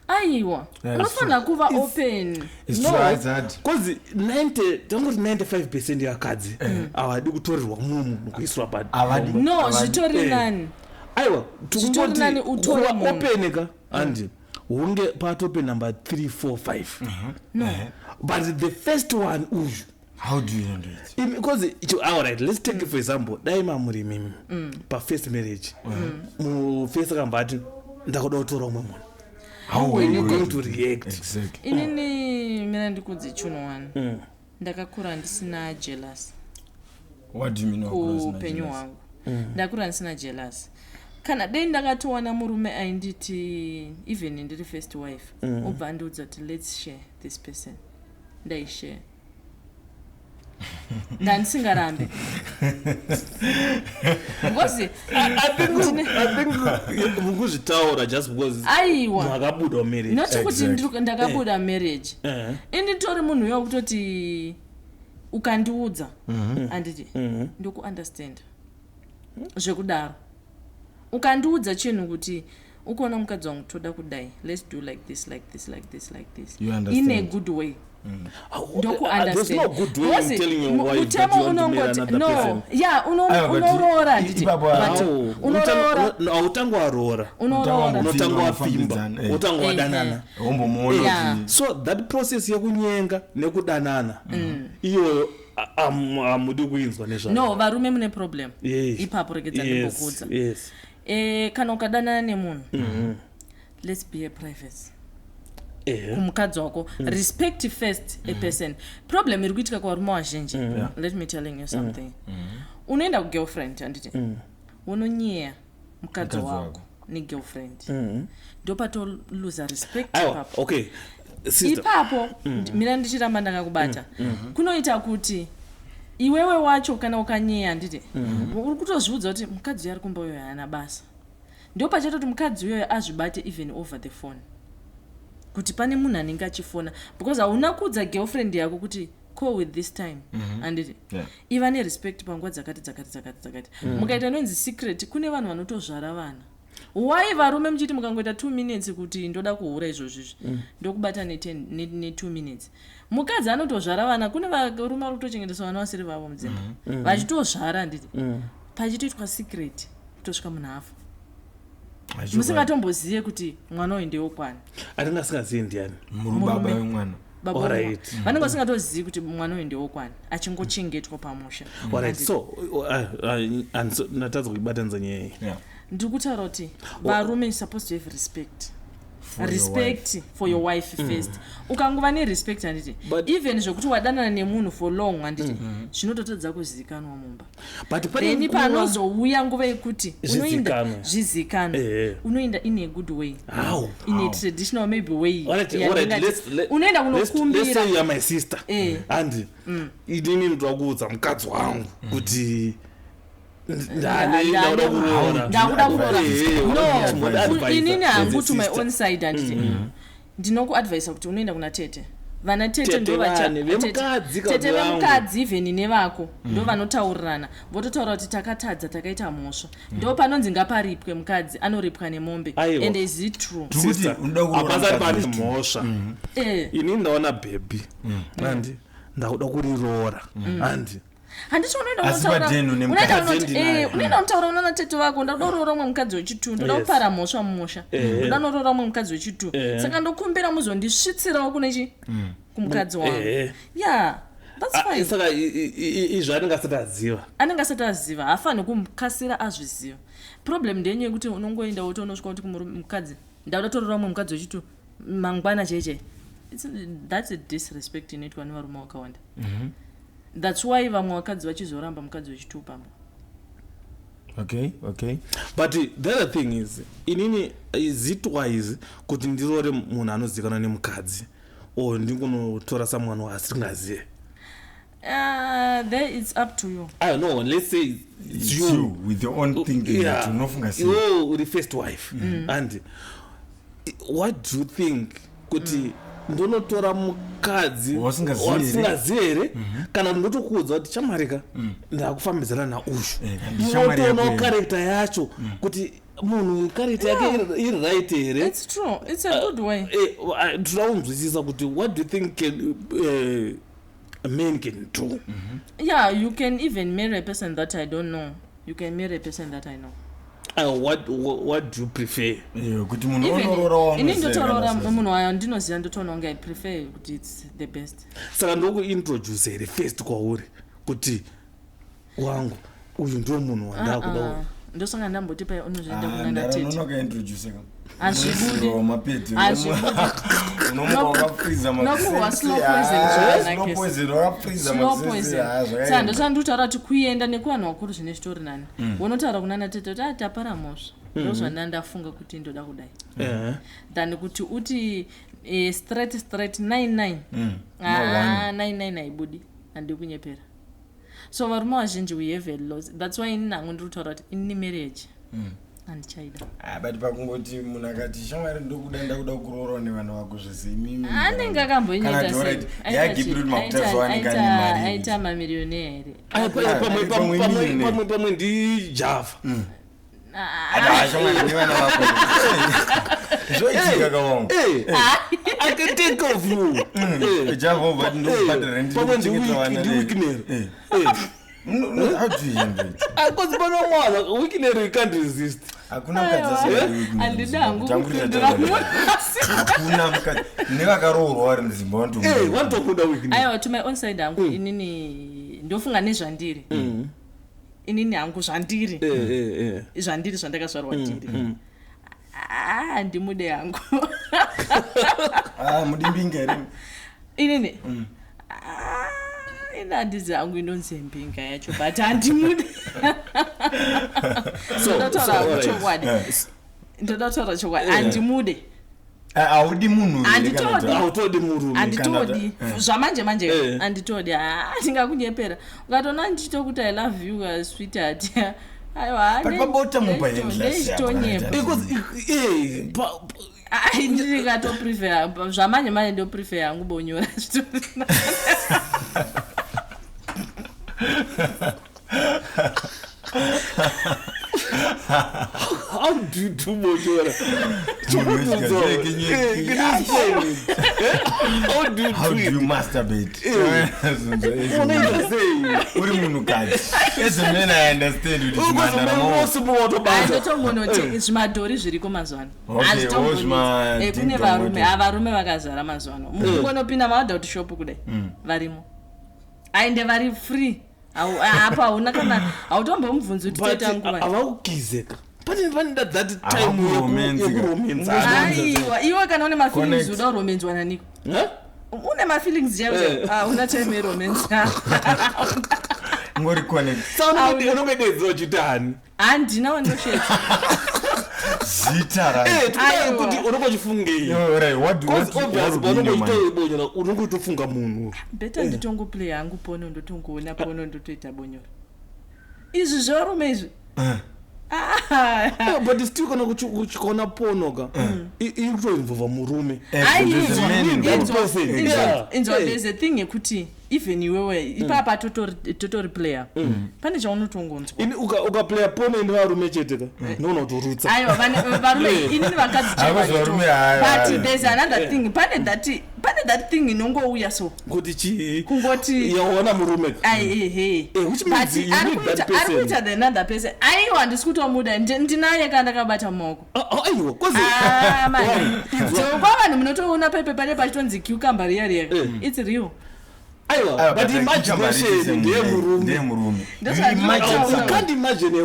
S1: Aiwa,
S3: Yeah, it's
S1: unofanira kuva open.
S3: It's
S2: No.
S3: true, it's hard.
S2: Cause 90, tangoti 95% yevakadzi havadi kutorerwa mumwe munhu kuiswa pa
S3: Havadi.
S1: No,
S3: Havadi.
S1: zvitori nani.
S2: Aiwa.
S1: Zvitori nani utore
S2: kuva
S1: munhu.
S2: open ka, handi hunge patope number 3 4 5,
S1: No.
S2: but the first one uyu.
S3: How do you handle it?
S2: Because alright, let's take for example, dai mamuri imimi pafirst marriage, mufirst akamba ati, "Ndakuda kutora umwe munhu."
S3: How
S2: When
S3: are
S2: you going to react?
S3: Exactly.
S1: Inini mina ndikudze chinhu one. Ndakakura ndisina jealous.
S3: What do you mean wakura usina
S1: Kuupenyu
S3: jealous?
S1: hwangu ndakura ndisina jealous. Kana dei ndakatowana murume ainditi, even ndiri first wife, obva andiudza kuti, "Let's share this person," ndaishare, ndandisingarambi because
S2: I think mukuzvitaura just because
S1: Aiwa.
S2: makabuda mumarriage.
S1: Not kuti ndakabuda marriage. Inditori munhu uyo wekutoti ukandiudza, handiti, ndokuunderstand zvekudaro. Ukandiudza chinhu kuti ukuona mukadzi wangu, toda kudai, let's do like this, like this, like this, like this,
S3: You
S1: in a
S3: understand.
S1: good way.
S2: There's no good way in telling your wife that
S1: Mutemo
S2: you want to marry
S1: unongoti
S2: another
S1: no
S2: person.
S1: ya
S3: Aiwa, but
S1: unoroora, handiti?
S3: ipapo
S1: But
S2: How?
S1: unoroora.
S2: Hautanga waroora.
S1: Unoroora.
S2: Unotanga wapfimba,
S3: Wafambidzana,
S2: wotanga wadanana.
S3: Wombomuona kuti
S2: So that process yekunyenga nekudanana iyoyo, hamudi kuinzwa nezvayo.
S1: No, varume mune problem
S2: Yes.
S1: ipapo. Regedza
S2: Yes,
S1: ndimbokuudza.
S2: yes.
S1: Kana ukadanana nemunhu, let's be a private kumukadzi wako. Respect first a person. Problem iri kuitika kuvarume vazhinji, let me telling you something, unoenda kugirlfriend, handiti? Unonyeya mukadzi
S3: Mukadzi
S1: wako
S3: wako.
S1: negirlfriend, ndopatoluza respect
S2: Aiwa,
S1: ipapo.
S2: okay, sister.
S1: Ipapo mira, ndichiramba ndakakubata, kunoita kuti iwewe wacho kana ukanyeya, handiti, uri kutozviudza kuti mukadzi uyo ari kumba uyoyo haana basa. Ndo pachatoti mukadzi uyoyo azvibate even over the phone, kuti pane munhu anenge achifona, because hauna kuudza girlfriend yako kuti call with this time, handiti?
S3: Yeah.
S1: Iva nerespect panguva dzakati dzakati dzakati dzakati. Mukaita inonzi secret, kune vanhu vanotozvara vana. Why varume muchiti mukangoita 2 minutes kuti ndoda kuhura izvozvizvi, ndokubata ne2 minutes, mukadzi anotozvara vana? Kune varume vari kutochengetesa vana vasiri vavo mudzimba, vachitozvara, handiti? Pachitoitwa secret kutosvika munhu afa, musingatombozive kuti mwana uyu ndewokwani.
S2: Anenge asingazivi ndiani?
S3: Murubaba
S1: Murume.
S3: wemwana.
S1: Baba
S2: Alright.
S1: vanenge vasingatozivi kuti mwana uyu ndewokwani, achingochengetwa pamusha.
S2: Alright,
S1: Handiti?
S2: so natadza kuibatanidza nyaya iyi.
S3: Yeah.
S1: Ndiri kutaura kuti varume is supposed to have respect.
S3: For your
S1: Respect for your wife first. Ukangova nerespect, handiti, even zvekuti wadanana nemunhu for long, handiti, zvinototadza kuzivikanwa mumba.
S2: But pane
S1: Then panozouya nguva yekuti unoinda
S2: Zvizikanwe.
S1: zvizikanwe, unoinda in a good way,
S2: How?
S1: in a traditional maybe way.
S2: Alright,
S1: Unoenda
S2: let's
S1: kunokumbira.
S2: say you are my sister. Handi inini ndoda kuudza mukadzi wangu kuti ndane ndakuda kuroora.
S1: Ndakuda kuroora.
S2: Eh,
S1: No,
S2: advise
S1: inini
S2: as a
S1: hangu, to my
S2: sister.
S1: own side, handiti, ndinokuadvisa kuti unoenda kuna tete, vana tete.
S2: Tete
S1: Ndo
S2: vane, vemukadzi kana
S1: tete
S2: vangu.
S1: vemukadzi, even nevako, ndo vanotaurirana, vototaura kuti takatadza, takaita mhosva. Ndo panonzi ngaparipwe, mukadzi anoripwa nemombe.
S2: Aiwa.
S1: And is it true?
S3: Tikuti
S2: Sister,
S3: unoda kuroora
S2: hapasati
S3: mukadzi
S2: pane mhosva. Inini ndaona bhebhi, handi, ndakuda kuriroora, handi?
S1: Handiti unoenda
S3: Asi padheni une
S1: unoenda
S3: mukadzi.
S2: Ndinaye.
S1: unoenda unotaura unana tete vako, ndakuda kuroora umwe mukadzi wechitu, ndoda kupara mhosva mumusha, ndoda noroora umwe mukadzi wechitu, saka ndokumbira muzondisvitsirawo kune chi kumukadzi wangu. Yeah, that's
S2: Ah,
S1: fine.
S2: Saka izvo anenge asati aziva.
S1: Anenge asati aziva, haafanhi kumukasira azviziva. Problem ndenyu yekuti unongoenda wotonosvika kuti kumukadzi, ndakuda torora umwe mukadzi wechitu mangwana chaichai. That's a disrespect inoitwa nevarume vakawanda. That's why vamwe vakadzi vachizoramba mukadzi wechitu pamwe.
S3: Okay.
S2: But the other thing is, inini, is it wise kuti ndirore munhu anozivikanwa nemukadzi, or ndingonotora someone wasingazive?
S1: There it's up to you.
S2: I don't know, let's say it's
S3: It's
S2: you.
S3: you with your own thinking
S2: Yeah.
S3: kuti unofunga sei.
S2: Iwewe uri first wife, and what do you think, kuti ndonotora mukadzi
S3: Wasingazivi here?
S2: wasingazivi here, kana kuti ndotokuudza kuti chamarika, ndakufambidzana nauyu?
S3: Eh, kandi shamwari yako
S2: Unotoona
S3: here.
S2: character yacho kuti munhu character yake iri right here.
S1: It's true, it's a good way.
S2: Toda kunzwisisa kuti what do you think can, a man can do?
S1: Yeah, you can even marry a person that I don't know, you can marry a person that I know.
S2: What do you prefer?
S3: Eh, kuti munhu
S1: Even
S3: unoroora
S1: ini
S3: waunoziva
S1: ndotorora
S3: kana usingazivi.
S1: munhu wayo ndinoziva, ndotoona kunge I prefer kuti it's the best.
S2: Saka ndokuintroduce here first kwauri kuti wangu uyu ndio munhu wandakuda uyu?
S1: Ah, ndosaka ndamboti pai unozoenda
S3: Ah,
S1: kuna
S3: ndara
S1: natete.
S3: unonoka introduce ka.
S1: Hazvibudi.
S3: Unoisirwa mapete.
S1: Hazvibudi.
S3: Unomuka wakafreeza
S1: Unopuhwa slow poison
S3: Ah,
S1: zvakanaka.
S3: slow poison, wakafreeza
S1: Slow
S3: makusese.
S1: poison.
S3: Ah,
S1: Saka
S3: zvakaenda.
S1: ndosaka ndikutaura kuti kuenda nekuvanhu vakuru zvine zvitori nani. Unotaura kuna natete kuti ah, tapara mhosva, ndozvanda ndafunga kuti ndoda kudai, than kuti uti straight straight 99. Ah, 99 haibudi, handii kunyepera. So varume vazhinji, we have a loss. That's why ini nangu ndiri kutaura kuti ini marriage handichaida.
S3: Ah, but pakungoti munhu akati shamwari ndokuda, ndakuda kuroorwa nevana vako zvese, imimi
S1: Anenge
S3: Kana
S1: akambonyeta.
S3: kuti alright, yagibhiri kuti makuta zvawanika nemari.
S1: Aita mamiliyonea here?
S2: Aya,
S3: Ah,
S2: pamwe
S3: pamwe millionaire.
S2: pamwe ndijava.
S3: Ah, shamwari nevana vako zvoitika kawangu.
S2: I can take of you.
S3: Java but ndokubhadhara rent,
S2: Pamwe
S3: ndikuchengeta vana.
S2: ndiwikinero.
S3: No, how do you handle it?
S2: Because pano mwana wikinero, you can't resist.
S3: Hakuna mukadzi asingadi weakness.
S1: Handida hangu
S3: Tangurira
S1: kupindura
S3: taura.
S1: munhu asi
S3: Hakuna mukadzi nevakaroorwa vari mudzimba vanotomuda.
S2: Vanotokuda weakness.
S1: Aiwa, to my own side hangu, inini ndofunga nezvandiri. Inini hangu zvandiri. Zvandiri zvandakazvarwa ndiri. Ah, handimude hangu.
S3: Ah, mudimbinga here?
S1: Inini? Ah, ini handizi hangu inonzi mbinga yacho, but handimude. Ndoda kutaura
S2: So,
S1: hangu
S2: alright.
S1: chokwadi. Ndoda kutaura chokwadi. Handimude.
S3: Ah, haudi munhu here kana
S1: Handitodi.
S3: kuti-
S2: Hautodi murume?
S1: Handitodi zvamanje manje. Handitodi. Ndingakunyepera ukatoona ndichitokuti, "I love you, sweetheart." Aiwa.
S3: But pabota mupa handlers
S1: Ndeichitonyepa.
S2: Because
S1: Ai, ndingatoprefer zvamanje manje, ndoprefer yangu bonyora zvitori.
S2: How do you do bonyora?
S3: Munhu wechikadzi,
S2: Can you explain it? How do you
S3: How
S2: do
S3: do you
S2: it?
S3: masturbate?
S2: Unoita sei?
S3: Uri munhukadzi, as a man I understand kuti
S2: Because
S3: chimhandara
S2: wose watobata.
S1: Handitombonote zvimadhori zviriko mazuva ano.
S3: Okay,
S1: Hazvitombonetsi.
S3: oh, zvima
S1: Kune
S3: ding dong
S1: varume,
S3: wedo.
S1: avarume vakazara mazuva ano. Mungonopinda maadult shop kudai, varimo, aende vari free. Apa hauna kana hautombomubvunzi kuti
S2: But
S1: toita nguva.
S2: havakugizeka, pane that time
S3: Havakuromenzi ka.
S2: yekuromenzana.
S1: Aiwa, iwe kana une mafeelings,
S3: Connect.
S1: uda kuromenzwa naniko? Une mafeelings chaivo, una time yeromance?
S3: Ngori connect.
S2: Unongodedziwa uchitani?
S1: Handina wandoshetsa.
S3: Zita ra
S1: Aiwa.
S2: Kuti unonge uchifungei?
S3: Alright,
S2: Because
S3: what
S2: obvious
S3: would be in your mind?
S2: paunongoitoibonyora unongoitofunga munhu.
S1: Better nditongoplay hangu porno, ndotongoona porno, ndotoita bonyora. Izvi zvarume izvi. Ah.
S2: But still kana uchikaona porno ka, iri kutoinvolva murume.
S3: Eh, there's a man involved.
S2: Person.
S1: Inzwa, there's a thing yekuti even iwewe ipapa totori player, pane chaunotongonzwa.
S2: Ini ukaplaya porno ine varume chete ka, ndinoona kutorutsa.
S1: Aiwa, varume, inini vakadzi
S3: Havazi varume, haya,
S1: but
S3: haya.
S1: there's another thing, pane that thing inongouya so.
S2: Kuti chii?
S1: Kungoti
S2: Yaona murume ka.
S1: Ai, ehe.
S2: Which means
S1: But
S2: you
S1: ari
S2: need that
S1: ari
S2: person.
S1: kuita the another person. Aiwa, handisi kutomuda. Ndinaye ka ndakabata mumaoko.
S2: Ah, ah, aiwa kozi
S1: Ah, man. Kwa vanhu munotoona pepe pane pachitonzi cucumber riya riya, it's real.
S2: Aiwa,
S3: Ah,
S2: but
S3: but
S2: imagination ndeyemurume.
S3: ndeyemurume.
S1: That's
S3: You
S1: what
S3: imagine
S1: I'm
S2: You
S3: someone.
S2: can't imagine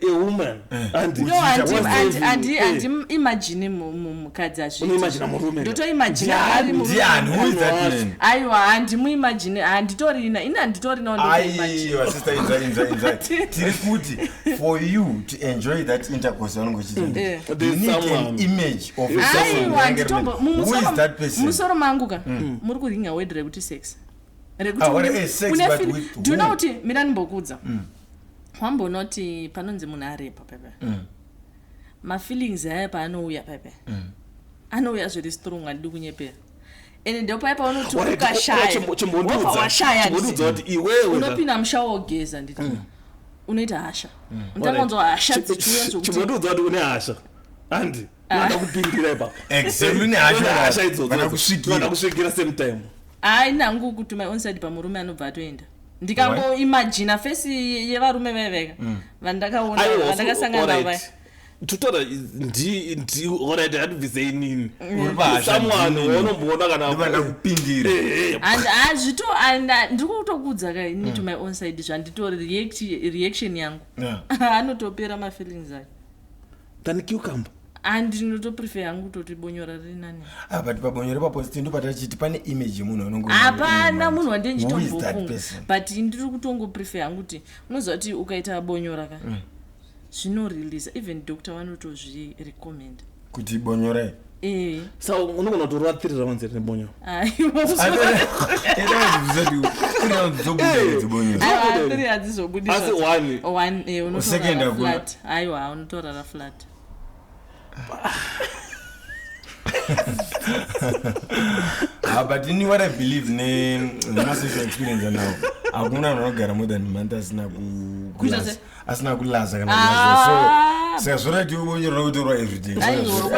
S2: a woman and
S1: No, handiimagine mukadzi.
S2: Unoimagina murume.
S1: Ndotoimagina ari murume.
S3: Ndiani? Who is that man?
S1: Aiwa, handimuimagine, handitorina, ini handitorina wandotoimagine.
S3: Aiwa, sister, inzwa, inzwa, inzwa. Tiri kuti for you to enjoy that intercourse yaunenge uchiita, you
S2: There's
S3: need an
S2: someone.
S3: image of someone
S1: Aiwa,
S3: unenge
S1: nditombo
S3: who is that person?
S1: mumusoro mangu ka muri kuringa word rekuti sex, rekuti
S3: Ah, what is sex, but with
S1: do you know
S3: who?
S1: kuti mina ndimbokudza wambonoti panonzi munhu arepa pepe, mafeelings aya paanouya pepe, anouya zviri strong. Handidi kunyepera, ende ndopaya paunoti ukashaya, wobva washaya.
S2: Chimbondiudza kuti iwewe
S1: Unopinda musha wogeza, nditi unoita hasha, unotanganzwa hasha dzichiuya zvokuti
S2: Chimbondiudza kuti une hasha handi unoda kupindira ipapo.
S3: Exactly, une hasha.
S2: Une hasha idzodzo.
S3: Kana kusvikira.
S2: Unoda kusvikira same time.
S1: Hai, nangu kuti my own side pamurume anobva atoenda, ndikangoimagina face yevarume vaiveka vandakaona,
S2: Aiwa,
S1: vandakasangana navo vaya.
S2: Totaura ndi alright, hatibvisei nini.
S3: Uri pahasha
S2: Someone
S3: ndini.
S2: waunomboona kana
S3: Ndobva kupindira.
S1: Hazvito, ndiri kutokudza ka, ini to my own side zvanditori reaction yangu, anotopera mafeelings ayo.
S2: Than cucumber.
S1: Andinotoprefer yangu kutoti bonyora riri nani.
S3: Ah, but pabonyora papositive ndo patachiti pane image yemunhu anonge
S1: Hapana munhu
S3: Who is that
S1: wandindichitombofunga.
S3: person?
S1: But ndiri kutongoprefer yangu kuti unoziva kuti ukaita bonyora ka, zvinoreleasa. Even doctor vanotozvirecommend.
S3: Kuti bonyorai?
S1: Ee.
S2: Sa unogona kutorova 3 rounds here nebonyo?
S1: Aiwa. Aiwa, three hadzizobudi.
S2: Asi one?
S1: One,
S3: Second
S1: unotorara
S3: hakuna.
S1: flat. Aiwa, unotorara flat.
S3: Ah, but ini what I believe nemasocial experience anawo, hakuna vanhu vanogara more than month asina
S1: Kuita
S3: kulaza,
S1: sei?
S3: asina kulaza kana
S1: Ah.
S3: kulaza. So saka zvorati ubonyorwa kutorwa everyday.
S1: Aiwa.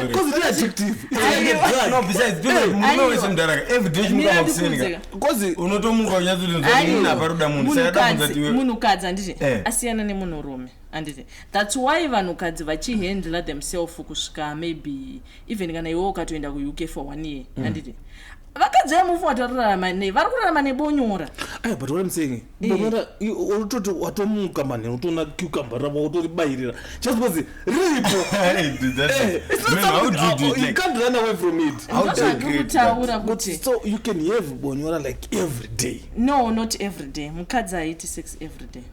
S2: Because it's addictive. It's like a drug.
S3: No, besides murume wese mudaraka everyday chimuka
S1: Mira,
S3: makuseni ka,
S1: ndikudzeka.
S2: Because
S3: unotomuka unyatsotinzwa munhu aparuda munhu, saka dabvunza
S1: Munhukadzi
S3: kuti iwe
S1: munhukadzi handiti asiyana nemunhurume, handiti? That's why vanhukadzi vachihandla themselves kusvika maybe even kana iwe ukatoenda kuUK for one year, handiti? Vakadzi vemufu vatorarama nei? Vari kurarama nebonyora.
S2: Aya, but what I'm saying, bonyora, unototi watomuka manheru, utoona cucumber ravo, wotoribayirira just because riripo.
S3: Hey, dude, that's
S2: It's not
S3: Man, how
S2: something-
S3: do you do it?
S2: you
S3: Like,
S2: can't run away from it.
S3: How do you
S1: Ndozvandiri
S3: create
S1: kutaura
S3: that?
S2: But
S1: kuti
S2: so you can have bonyora like every day.
S1: No, not every day. Mukadzi haiti sex every day.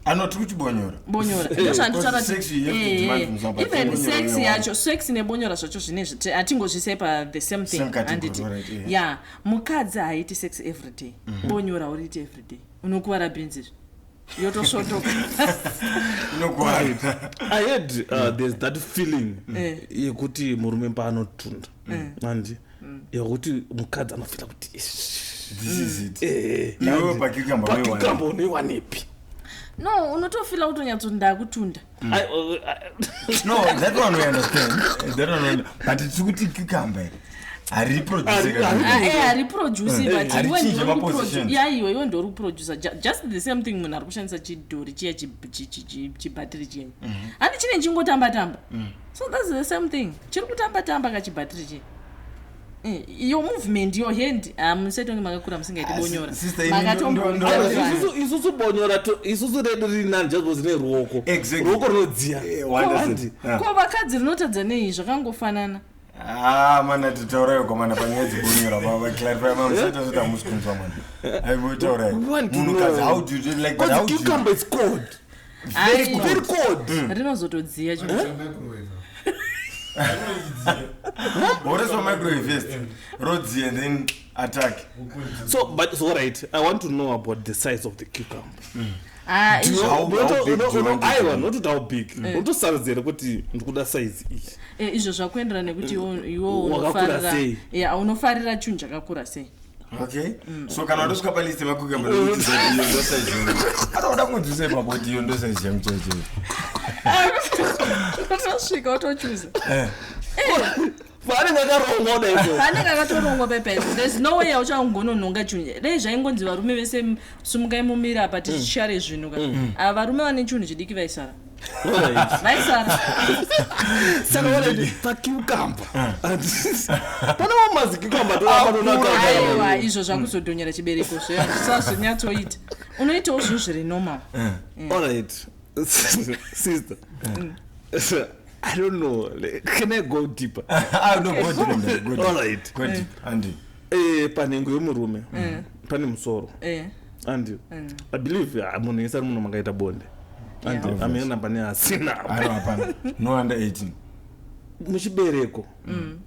S3: Anoti kuti bonyora.
S1: Bonyora,
S3: Because
S1: ndozvanditaura.
S3: sex you have to demand from somebody.
S1: Even
S3: Bonyora
S1: sex
S3: you
S1: yacho, sex nebonyora zvacho zvinezvi hatingozvisei pa the same thing.
S3: Same category,
S1: Handiti?
S3: alright, yeah.
S1: Ya, mukadzi haiti sex every day. Bonyora uriiti every day, unokuvara bhinzi, yotosvotoka.
S3: Inokuwara.
S2: I heard there's that feeling yekuti murume paanotunda, andi yekuti mukadzi anofila kuti "Ish,
S3: This is it.
S2: Iwe
S3: Iwewe pacucumber unoiwanepi?
S2: Pacucumber unoiwanepi?
S1: No, unotofila kutonyatsoti ndakutunda.
S3: No, that one we understand. That one we but tiri kuti cucumber here hariproduce.
S1: Hariproduce, but iwe
S3: Harichinje
S1: ndiwe uri
S3: mapositions.
S1: ya, iwe ndiwe uri kuproducer. Just the same thing, munhu ari kushandisa chidhori chiya, chibhatiri chiya, handi chine chingotamba tamba? So that's the same thing, chiri kutamba tamba kachibhatiri chiya. Your movement, your hand, musetonge makakura musingaiti
S3: Ah,
S1: bonyora.
S3: sister, ini
S2: Aiwa, isusu bonyora isusu redu riri nani just because rine ruoko.
S3: Exactly.
S2: Ruoko runodziya.
S3: Wonderful.
S2: Handi?
S3: Yeah.
S1: Ko vakadzi rinotadza nei? Zvakangofanana.
S3: Ah, mana, titaurayo kwamana panyaya dzebonyora, vaclarify mamusaita kuti hamusi kunzwa, mana. Aivoitaurai.
S2: We want to
S3: Munhukadzi,
S2: know.
S3: how do you do like, but
S2: Because
S3: how do you
S2: cucumber is cold.
S1: Ai,
S2: Very cold.
S1: rinozotodziya chinhu.
S4: Microwave.
S3: Woreswa microwave first, rodziya, and then attack.
S2: So, but so right, I want to know about the size of the cucumber.
S1: Ah,
S3: Do you- How big do you want it to
S2: Aiwa,
S3: be?
S2: not kuti how big, unotosarudzira kuti ndikuda size iyi.
S1: Izvo zvakuenderana nekuti iwe
S2: Wakakura
S1: unofarira
S2: sei?
S1: ya, unofarira chinhu chakakura sei.
S3: Okay, so kana watosvika palist yemacucumber, iyo ndo size yangu. Anoda kunzwisa ipapo kuti iyo ndo size yangu chaiyo chaiyo.
S1: Utosvika utochuza.
S2: Paanenge akarongwa udaiko.
S1: Panenge akatorongwa pepe, there's no way yauchangononhonga chinhu. Dai zvaingonzi varume vese sumukai mumira apa tichishare zvinhu ka, ava varume vane chinhu chidiki vaisara, vaisara.
S2: Saka alright, pacucumber pane mazi cucumber.
S1: Aiwa, izvo zvakuzodhonyera chibereko zveyo zvisazonyatsoita. Unoitawo zvinhu zviri normal.
S2: Alright, sister, I don't know, like, can I go deeper?
S3: Ah, no, go deep, man, go deep.
S2: Alright.
S3: Go deep, Andy.
S2: Panhengo yemurume pane musoro, andi I believe, ah, munhu wese ari muno makaita bonde, andi amena pane asina.
S3: Ano hapana. No under 18.
S2: Muchibereko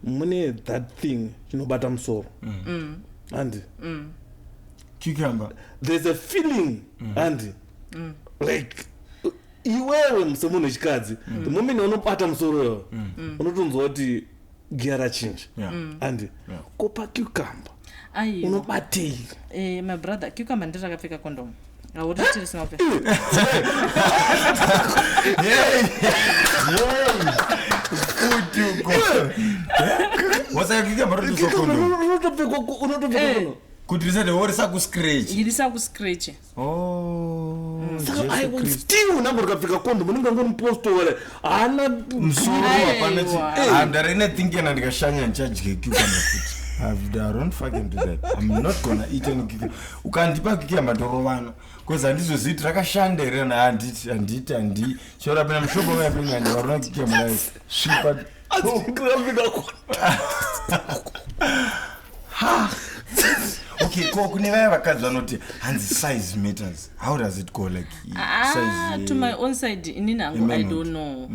S2: mune that thing chinobata musoro, andi
S3: Cucumber.
S2: There's a feeling, andi like iwewe semunhu wechikadzi, the moment unobata musoro iwewe, unotonzwa kuti giya rachinja. Andi kopa cucumber
S1: Aiwa.
S2: unobatei?
S1: My brother, cucumber ndiri rakapfeka condom, hauriti risina kupfeka.
S3: Hey! Hey! Futi uko. Wasaka cucumber rotoiswa condom.
S2: Unotopfekwa, unotopfekwa kuno.
S3: Kuti risati worisa kuscratch.
S1: Irisa kuscratch.
S3: Oh.
S2: Saka aiwa, still unambo rikapfeka condom unenge ngori mupostori haana.
S3: Musoro hapana chi.
S1: Aiwa.
S3: Ah, ndarine thinking ndikashanya ndichadye cucumber futi. I don't fucking do that. I'm not gonna eat any cucumber. Ukandipa cucumber torovana. Because handizozivi kuti rakashanda here kana handiti handiti handi. Chero apinda mushopo mayapinda ndivarona cucumber like svipa.
S2: Rikapfeka condom.
S3: Okay, ko kune vaya vakadzi vanoti hanzi size matters, how does it go, like
S1: Ah,
S3: size
S1: to my own side, inini hangu, I
S3: yemanhood.
S1: don't know,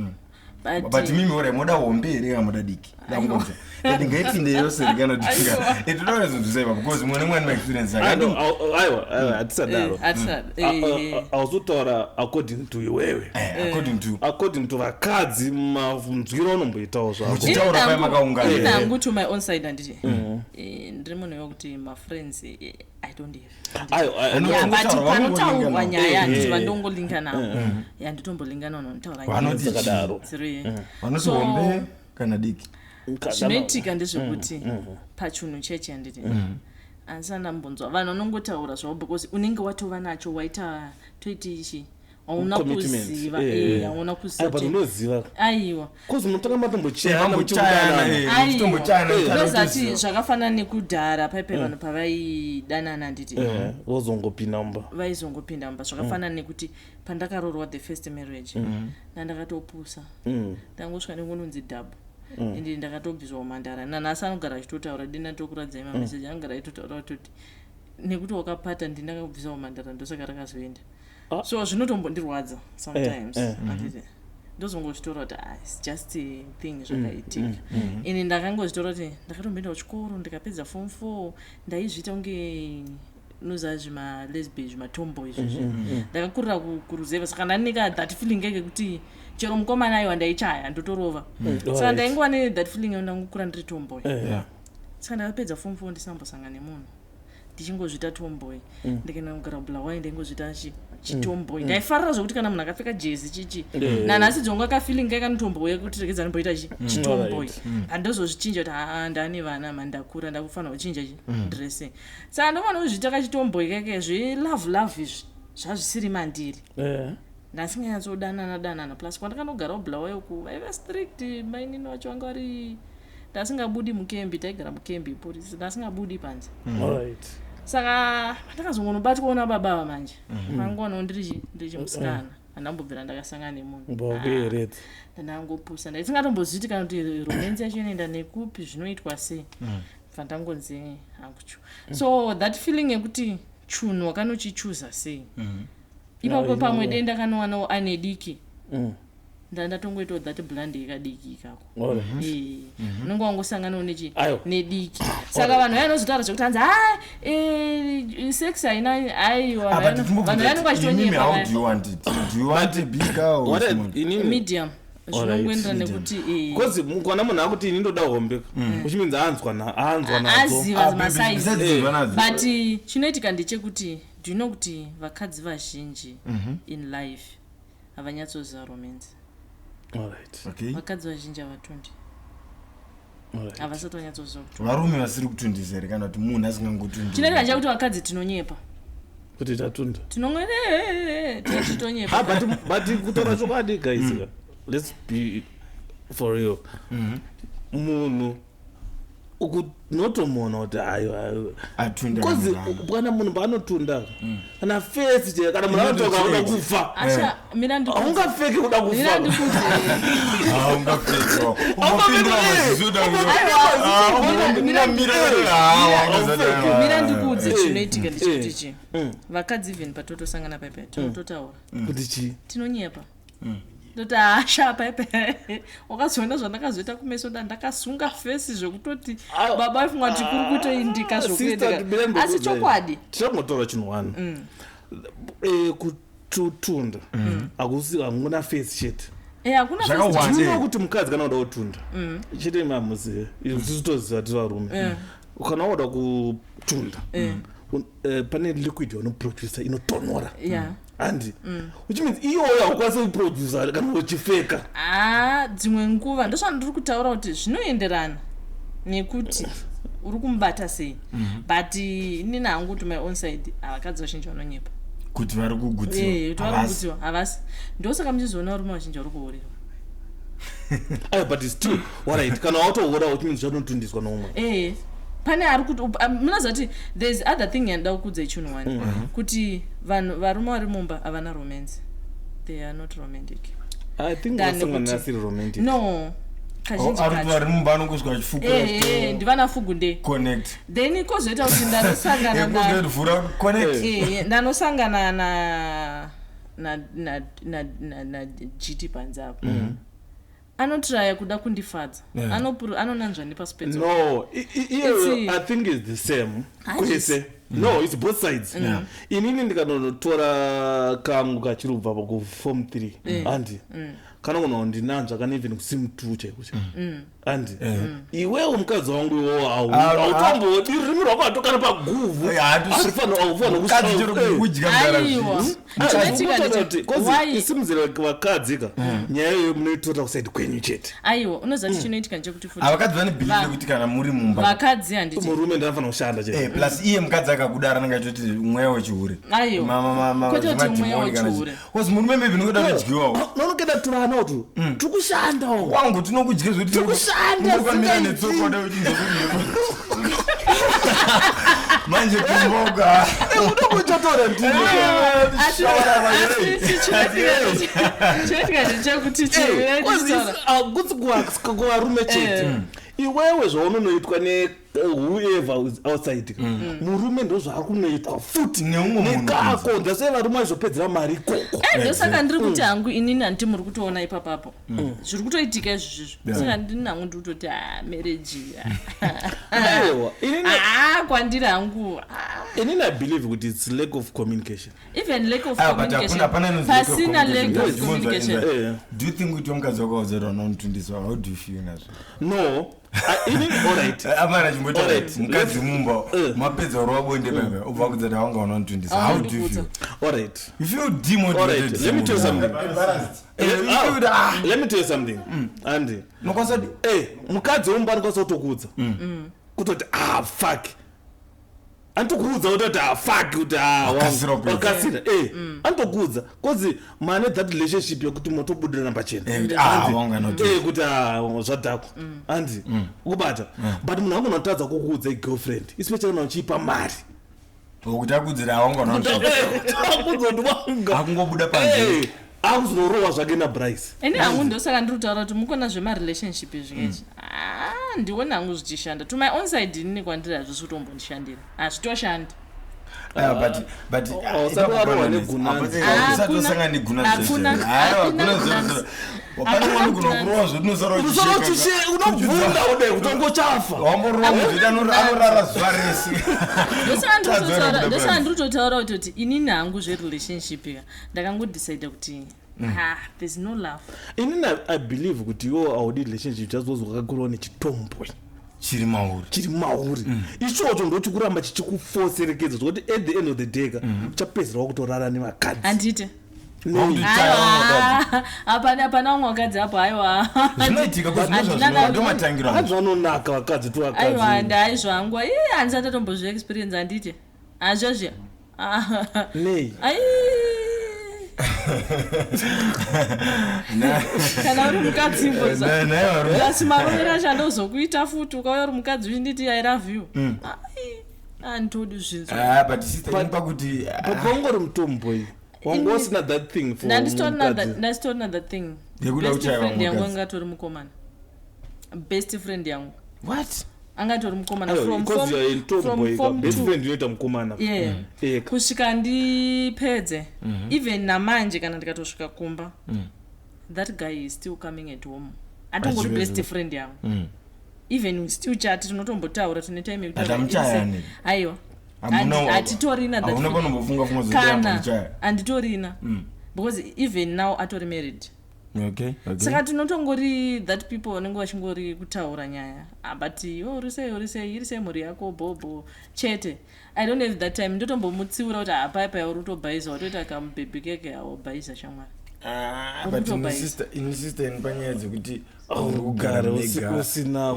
S1: but,
S3: But mimi ore moda hombe here kana moda diki? Dakungonzwa ndingaipinde yose kana
S1: Aiwa.
S3: kuti toda kuzonzwisa ipapo because mumwe nemwe ane maexperience ake.
S2: Aiwa, aiwa, hatisadaro. Hauzotaura according to iwewe.
S3: According to
S2: According to vakadzi, manzwiro anomboitawo zvako.
S3: Muchitaura paya makaungana.
S1: Inini hangu, to my own side, handiti, ndiri munhu wekuti mafriends, I don't have.
S2: Aiwa, aiwa,
S3: No,
S1: Yeah, but
S3: vangotaura,
S1: panotaurwa
S3: vanongolinga
S1: nyaya, handiti, vandongolinga navo, ya, nditombolinga navo notaura nyaya
S3: Vanoti chii?
S2: Dzakadaro.
S1: dziri.
S3: Vanoti hombe kana diki?
S1: Zvinoitika ndezvekuti pachinhu chechi, handiti, handisana mbonzwa vanhu vanongotaura zvavo because unenge watova nacho, waita toiti ichi. Hauna
S2: Commitment.
S1: kuziva,
S2: Eh, eh.
S1: hauna kuziva
S2: Aiwa, but unoziva
S1: Aiwa.
S2: Cause munotanga matombochayana
S3: Mambochayana,
S2: muchidanana.
S3: muchitombochayana,
S1: Ndozati
S3: muchada.
S1: zvakafanana nekudhara paipai vanhu pavaidanana, handiti?
S2: Eh, wozongopinda mumba.
S1: Vaizongopinda mumba. Zvakafanana nekuti pandakaroorwa, the first marriage, ndandakatopusa, ndangosvika nengononzi dhabu, ende ndakatobviswa umhandara. Nanhasi anogara achitotaura, dina tokuradzai mameseji, anogara achitotaura kutoti nekuti wakapata, ndindakabvisa umhandara, ndosaka rakazoenda.
S2: Ah.
S1: So zvinotombondirwadza sometimes, handiti? Ndozongozvitora kuti, ah, it's just a thing zvakaitika. Ine ndakangozvitora kuti ndakatomboenda kuchikoro, ndikapedza form 4, ndaizviita kunge noziva zvimalesby, zvimatomboy izvozvi. Ndakakurira kuruzevha, saka ndanika that feeling yekuti chero mukomana, aiwa, ndaichaya, ndotorova. Saka ndaingova nethat feeling yekuti ndangokura ndiri tomboy. Saka ndakapedza form 4 ndisambosangana nemunhu, ndichingozviita tomboy. Ndikaenda kugara kuBulawayo, ndaingozviita chitomboy. Ndaifarira zvokuti kana munhu akapfeka jezi chichi, nanhasi dzonga kafeeling kakanotomboya kuti regedza ndimboita chitomboy. Handozozvichinja kuti haa, ndane vana mani, ndakura, ndakufanira kuchinja dressing. Saka ndofanira kuzviita kachitomboy kake. Zvelove love izvi zvazvisiri mandiri. Ndasinganyatsodanana danana. Plus kwandakanogara kuBulawayo ku vaiva strict, mainini vacho vanga vari, ndasingabudi mukembi, taigara mukembi polisi, ndasingabudi panze. Saka ndakazongonobatwawo nababa ava manje, vangowanawo ndiri chimusikana, handambobvira ndakasangana nemunhu.
S2: Mbokuyeredza.
S1: Ndandangopusa, ndaisingatombozivi kana kuti romance yacho inoenda nekupi, zvinoitwa sei. Bva ndangonzi hanguchu. So that feeling yekuti chunhu wakanochichuza sei ipapo,
S2: No,
S1: pamwe dei ndakanowanawo ane diki, ndandatongoitawo that blunder yekadiki ikako. Unenge wangosanganawo nechi
S2: Aiwa.
S1: nediki. Saka vanhu vayanozotaura zvekuti hanzi, ha, sex haina, aiwa.
S3: Ah, but
S1: Vanhu vanenge
S3: imimi,
S1: vachitonyepa.
S3: how do you want it? Do you want a bigger or
S2: What
S3: small?
S1: Medium, zvinongoendera nekuti
S2: Because mukwana munhu akuti ini ndoda hombe, which means aanzwa aanzwa nadzo.
S1: Aziva
S3: Ah, baby,
S1: masaizi.
S3: besides kuziva nadzo.
S1: But chinoitika ndechekuti, do you know kuti vakadzi vazhinji in life havanyatsoziva romance? Vakadzi vazhinji havatundi. Havasati vanyatsoziva kuti
S3: Varume vasiri kutundisa here, kana kuti munhu asingangotundi?
S1: Chinoitika ndechekuti vakadzi tinonyepa.
S2: Kuti tatunda.
S1: Tinongo tichitonyepa.
S2: Ah, but kutaura chokwadi, guys, let's be for real. Munhu ukunotomuona kuti ayo ayo
S3: Atunda.
S2: Because
S3: kana
S2: kana munhu paanotunda, kana face che, kana munhu anotoka kuda kufa,
S1: Asha, mira ndikudze.
S2: haungafeki kuda
S1: Mira
S2: kufa.
S1: ndikudze.
S3: Ah, ungafeki. Ungapindura maziso.
S1: Mira ndikudze, chinoitika ndechekuti chi vakadzi, even patotosangana paipai, tinototaura.
S2: Kuti chii?
S1: Tinonyepa, ndoti hasha paipai wakazoona zvandakazoita kumeso, ndakasunga face zvekutoti baba vaifunga kuti kuri kutoindika zvokuendeka, asi chokwadi.
S2: Tichangotaura chinhu one. Kutunda hakusi hamuna face chete.
S1: Hakuna.
S3: Zvakawanda.
S1: Face.
S2: Ndino kuti mukadzi kana uda kutunda chete, mamuzive, isusu toziva tiri varume, kana wauda kutunda, pane liquid yaunoproducer inotonhora, handi? Which means iyoyo haukwanisi kuproducer kana uchifeka.
S1: Ah, dzimwe nguva ndozvandiri kutaura kuti zvinoenderana nekuti uri kumubata sei, but inini hangu, to my own side, havakadzi vazhinji vanonyepa.
S3: Kuti vari kugutsiwa?
S1: Kuti vari kugutsiwa, havasi. Ndosaka muchizoona varume vazhinji vari kuhurirwa.
S2: Ayo, but still, alright, kana watohura, which means zvanotundiswa noumwe.
S1: Pane ari kuti munoziva kuti there is other thing yandida kukudzai, chinhu one, kuti vanhu varume vari mumba havana romance, they are not romantic.
S2: I think
S1: Than
S2: wasangana asiri romantic.
S1: No, kazhinji
S3: Ari kuti
S1: kacho
S3: vari mumba anongosvika achifukura.
S1: Ndivana fugunde.
S3: Connect.
S1: Then kozoita kuti ndanosangana na
S3: Vhura, connect.
S1: Ndanosangana na gt panze apo, anotraya kuda kundifadza. Anonanzva nepasi pedzo.
S2: No, iyoyo I think is the same
S1: Hazvisi.
S2: kwese. No, it's both sides. Inini ndikanonotora kangu kachiri kubva kuform 3, handi? Kana kuona ndinanzva kana even kusimutu chaiko chaiko. Andi iwewo mukadzi wangu iwowo hautombodi rurimi rwako hatokana paguvhu.
S3: Haufanira Mukadzi chero kudya mudara.
S1: Aiwa. Chinoitika why?
S2: Isimudzira vakadzi ka nyaya iyoyo munoitora kusaidi kwenyu chete.
S1: Aiwa, unoziva kuti chinoitika ndechekuti futi
S3: Avakadzi vane belief yekuti kana muri mumba,
S1: vakadzi, handiti?
S2: Murume ndanofanira kushanda chete.
S3: Plus iye mukadzi akakudara anenge achitoti mweya wechihure.
S1: Aiwa. Kwete kuti mweya wechihure.
S3: Cause murume maybe nokuda kudyiwawo.
S2: Nonokeda tuvana utu tirikushandawo.
S3: Wangu tinokudya zvekuti
S2: Tikushanda.
S3: Unokamira
S2: Singaiti.
S3: netsoka kuda kuti manje kumboga.
S2: Unokuchatora ndini.
S1: Asi chinoitika ndechekuti
S2: Kutsi kuvarume chete, iwewe zvaunonoitwa newhoever is outside, murume ndo zvaari kunoitwa futi
S3: Neumwe munhu.
S2: Nekako ndasei varume vazopedzera mari ikoko.
S1: Ndosaka ndiri kuti hangu inini, handiti muri kutoona ipapapo zviri kutoitika izvozvizvo? Saka ndini hangu ndiri kutoti a marriage
S2: Aiwa, inini
S1: aa kwandiri hangu ah,
S2: inini I believe kuti it's lack of communication.
S1: Even lack of
S3: Ah, but
S1: communication,
S3: hakuna, hapana inonzi lack of
S1: pasina lack
S3: communication.
S1: of
S3: Ndibvunza,
S1: communication.
S3: Do you think kuti mukadzi wako waudzera unonotundiswa, how do you feel nazvo?
S2: No, inini, alright.
S3: Amana chimbota.
S2: Alright.
S3: Mukadzi mumba, mapedza urova bonde pepe, ubva kudzati wanga unonotundisa, how do you feel?
S2: Alright.
S3: You feel demotivated.
S2: Alright, let me tell you something.
S3: You feel kuti, ah,
S2: Let me tell you something, Andy.
S3: unokwanisa kuti
S2: Mukadzi womba anokwanisa kutokuudza kutoti, "Ah, fuck." Anotokuudza kutoti, "Ah, fuck," kuti, "Ah, wangu."
S3: Wakasira kupedza.
S2: Wakasira, anotokuudza cause mane that relationship yekuti motobudirana pachena.
S3: Kuti, ah,
S2: Andi,
S3: wanga anoti.
S2: Kuti, ah, zvadhakwa, andi kubata. But munhu angonotadza kukuudza igirlfriend, especially kana uchiipa mari.
S3: Kuti akudzira wanga unonotundisa.
S2: Akuudza kuti wanga
S3: Akungobuda panze.
S2: Akuzorova zvake naBryce.
S1: Ini hangu ndosaka ndiri kutaura kuti mukona zvemarelationship izvi ngechi, ah, ndione hangu zvichishanda to my own side. Inini kwandiri hazvisi kutombondishandira, hazvitoshandi.
S3: Ah, but
S2: Oh, usati warohwa negunanzi.
S3: Usatosangana negunanzi.
S1: Hakuna gunanzi.
S3: Pane
S1: Hakuna
S3: mwana
S1: gunanzi.
S3: kunokurova zvotinosara.
S2: Unosara unobvunda ude kutongochafa.
S3: Wamborova muzviti anorara zuva rese.
S1: Ndosaka ndiri
S3: Tadzora kuda
S1: ndosaka
S3: panze.
S1: ndiri kutotaura kutoti inini hangu zverelationship ka ndakangodecida kuti, ah, there's no love.
S2: Inini I believe kuti iwo haudi relationship just because wakakurawo nechitombwe
S3: Chiri mauri.
S2: Chiri mauri ichocho, ndochikuramba chichikufoserekedza zvokuti at the end of the day ka uchapedzera wakutorara nevakadzi.
S1: Handite.
S2: Nei?
S1: Aiwa, hapana, hapana vamwe vakadzi apo, aiwa.
S3: Zvinoitika.
S1: Handina
S3: Ndomatangira.
S2: Hanzi vanonaka vakadzi tu
S1: Aiwa.
S2: vakadzi.
S1: Ndai zvangu, i handisati ndatombozviexperience, handite, hazvozvia.
S2: Nei?
S1: Ai, kana uri mukadzi imboza asi marovero acho andozokuita futi ukauya uri mukadzi uchinditi, "I love you." Ai, handitodi zvinzwa.
S3: But sister, ini pakuti
S2: But waungori mutomboi, wanga usina that thing for mukadzi.
S1: Ndasitorina that thing.
S3: Yekuda
S1: Best
S3: kuchaiwa
S1: friend yangu
S3: mukadzi.
S1: angatori mukomana, best friend yangu
S3: What?
S1: angatori mukomana
S2: Aiwa,
S1: from
S2: because you are a
S1: from
S2: tomboy ka,
S1: form
S2: best
S1: two.
S2: friend inoita mukomana.
S1: Yeah. Kusvika ndipedze, even namanje kana ndikatosvika kumba, that guy is still coming at home, atongori
S3: Achivezvo.
S1: best friend yangu. Even we still chat, tinotombotaura, tine time yekutaura.
S3: But hamuchayani?
S1: Aiwa.
S3: Hamuna-
S1: Hatitorina that
S3: Hauna
S1: feeling.
S3: panombofunga funga
S1: Kana
S3: zvokuti
S1: handitorina, because even now atori married.
S3: Okay.
S1: Saka tinotongori that people vanenge vachingori kutaura nyaya. Ah, but iwe uri sei, uri sei, iri sei mhuri yako, bhobho chete. I don't have that time. Ndotombomutsiura kuti hapaipai uri kutobhaisa, watoita kamubhebhi keke, awobhaisa shamwari.
S3: Ah,
S1: Uri
S3: but
S1: kutobhaisa.
S3: ini sister, ini panyaya dzekuti
S2: Oh,
S3: uri kugara
S2: kugara
S3: mega,
S2: usina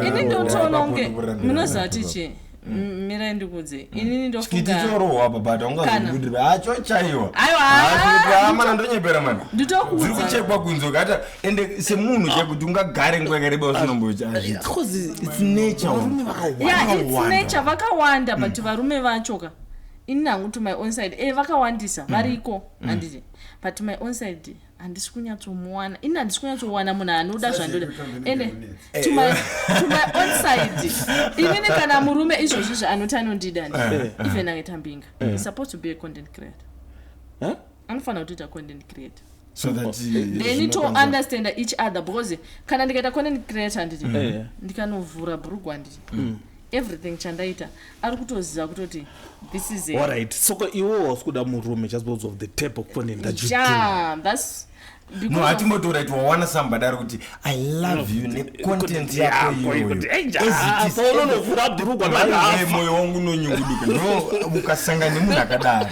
S1: Ini ndotoona kunge
S3: Apapo
S1: munoziva tichi mirai ndikudze, inini
S3: Chikiti
S1: ndofunga
S3: chorohwa apa, but
S1: Kana.
S3: haungazobudiri hacho chaiwa.
S1: Aiwa,
S3: Mana ndonyepera mana. Dziri
S1: nditokuudza.
S3: kuchekwa kunze kata, ende semunhu chekuti ungagare nguva yakareba usinombocha,
S2: Because
S3: it's nature.
S2: Varume vakawanda.
S1: Yeah, it's
S3: Vakawanda.
S1: nature, vakawanda, but varume vacho ka, ini hangu to my own side, vakawandisa variko, handiti? But to my own side handisi kunyatsomuwana ini, handisi kunyatsowana munhu anoda zvandoda. Ende to my own side, inini kana murume izvozvizvi anoti anondida, even akaita mbinga, is supposed to be a content creator.
S2: Huh?
S1: Anofanira kutoita content creator.
S3: So that
S1: They need to understand each other, because kana ndikaita content creator, handiti, ndikanovhura bhurugwa, handiti, everything chandaita ari kutoziva kutoti this is a
S2: Alright, soko iwe wausi kuda murume just because of the type of content that you do.
S1: Yeah, that's
S3: No,
S1: Because of-
S3: hatimbotaura kuti wawana somebody ari kuti I love you necontent yako iyoyo. As it is.
S2: paunonovhura bhurugwa
S3: Mai,
S2: ndakafa
S3: moyo wangu unonyunguduka ndo ukasangana nemunhu akadaro.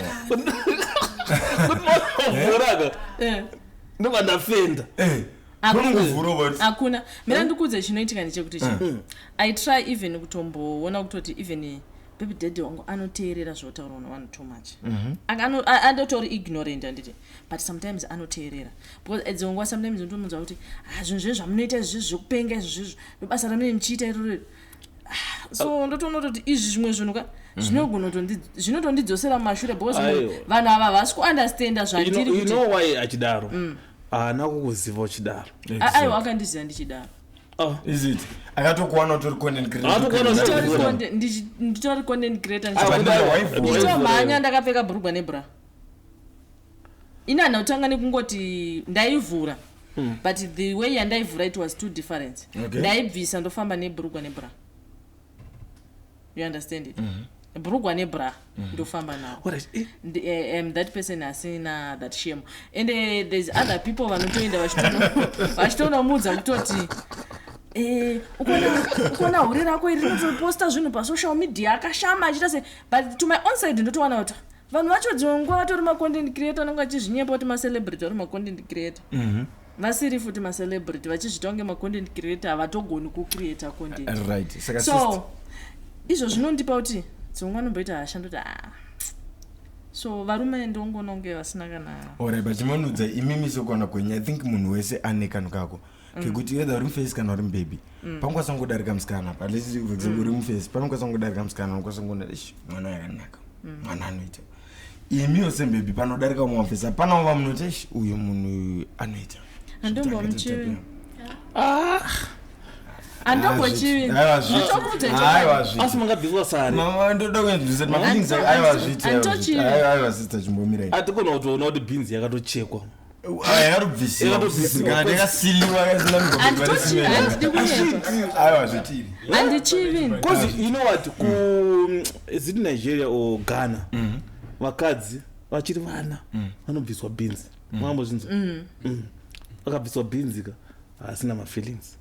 S2: vhuraka
S1: Eh.
S2: ndobva ndafenda
S3: Eh,
S1: Hakuna.
S3: unongovhura woti
S1: Hakuna. Mina ndikuudze chinoitika ndechekuti chi I try even kutomboona kutoti even baby daddy wangu anoteerera zvotaurwa nevanhu too much. Anotori ignorant handiti, but sometimes anoteerera because dzimwe nguva sometimes unotomunzwa kuti "Ah, zvinhu zvezvo zvamunoita izvi zvekupenga izvi zvezvo ndobasa ramunenge muchiita iroro." Ah, so ndotoona kutoti izvi zvimwe zvinhu ka zvinogona zvinotondidzosera mumashure because
S2: Aiwa.
S1: vanhu ava havasi kuunderstanda
S2: You
S1: zvandiri
S2: know- you
S1: kuti
S2: know why achidaro? Haana kukuziva uchidaro.
S1: Aiwa, akandiziva ndichidaro.
S2: Ah,
S3: Is it akatokuwana utori content creator?
S2: Akatokuwana utori
S1: Nditori
S2: Vhura.
S1: nditori content creator.
S2: Ah,
S3: But
S2: kudai-
S3: waivhura.
S1: Ndichitomhanya ndakapfeka bhurugwa nebra. Ini handina kutanga nekungoti ndaivhura, but the way yandaivhura, it was too different.
S3: Okay.
S1: Ndaibvisa ndofamba nebhurugwa nebra, you understand it? Bhurugwa nebra ndofamba naro.
S2: Alright, eh,
S1: That person asina that shame. And there's other people vanotoenda vachitonomuudza kutoti ukuona hure rako iri rinotoposta zvinhu pasocial media akashama achiita sei. But to my own side ndotowana kuti vanhu vacho dzimwe nguva vatori macontent creator, vanenge vachizvinyepa kuti macelebrity vari macontent creator, vasiri futi macelebrity, vachizviita kunge macontent creator, havatogoni kucreata content.
S3: Right, saka sister,
S1: So izvo zvinondipa kuti dzimwe nguva nomboita hasha, ndoti ah, so varume ndongoona kunge vasina kana.
S3: Alright, but chimonudza imimi sekuona kwenyu, I think munhu wese ane kanhu kako kekuti either uri mufesi kana uri mubebi, panokwanisa kungodarika musikana apa, at least for example uri mufesi, panokwanisa kungodarika musikana, unokwanisa kungoona, "Ish, mwana yakanaka, mwana anoita." Imiwo sembebi, panodarika umwe mufesi, hapana vamunoti, "Ish, uyu munhu anoita."
S1: Handombomuchivi.
S2: Ah,
S1: Handombochivi.
S3: Aiwa, zviti.
S1: Nditokuudza chokwadi.
S3: Aiwa, zviti.
S2: Asi mangabviswa sare?
S3: Mama, ndoda kuenzisa kuti mafeelings
S1: Andito-
S3: aiwa,
S1: andito-
S3: zviti, aiwa, zviti.
S1: anditochivi.
S3: Aiwa, aiwa, sister, chimbomirai.
S2: Atikona kutoona kuti bhinzi yakatochekwa.
S3: Yakatobvisiwa.
S2: Yakatobvisiwa.
S3: Kana yakasiliwa, yakasina migombe.
S1: Handitochivi, handidi kunyepa.
S3: Aiwa, zvitiri.
S1: Handichivi.
S2: Because you know what, ku is it Nigeria or Ghana, vakadzi vachiri vana vanobviswa bhinzi. Makambozvinzwa? Vakabviswa bhinzi ka, haasina mafeelings.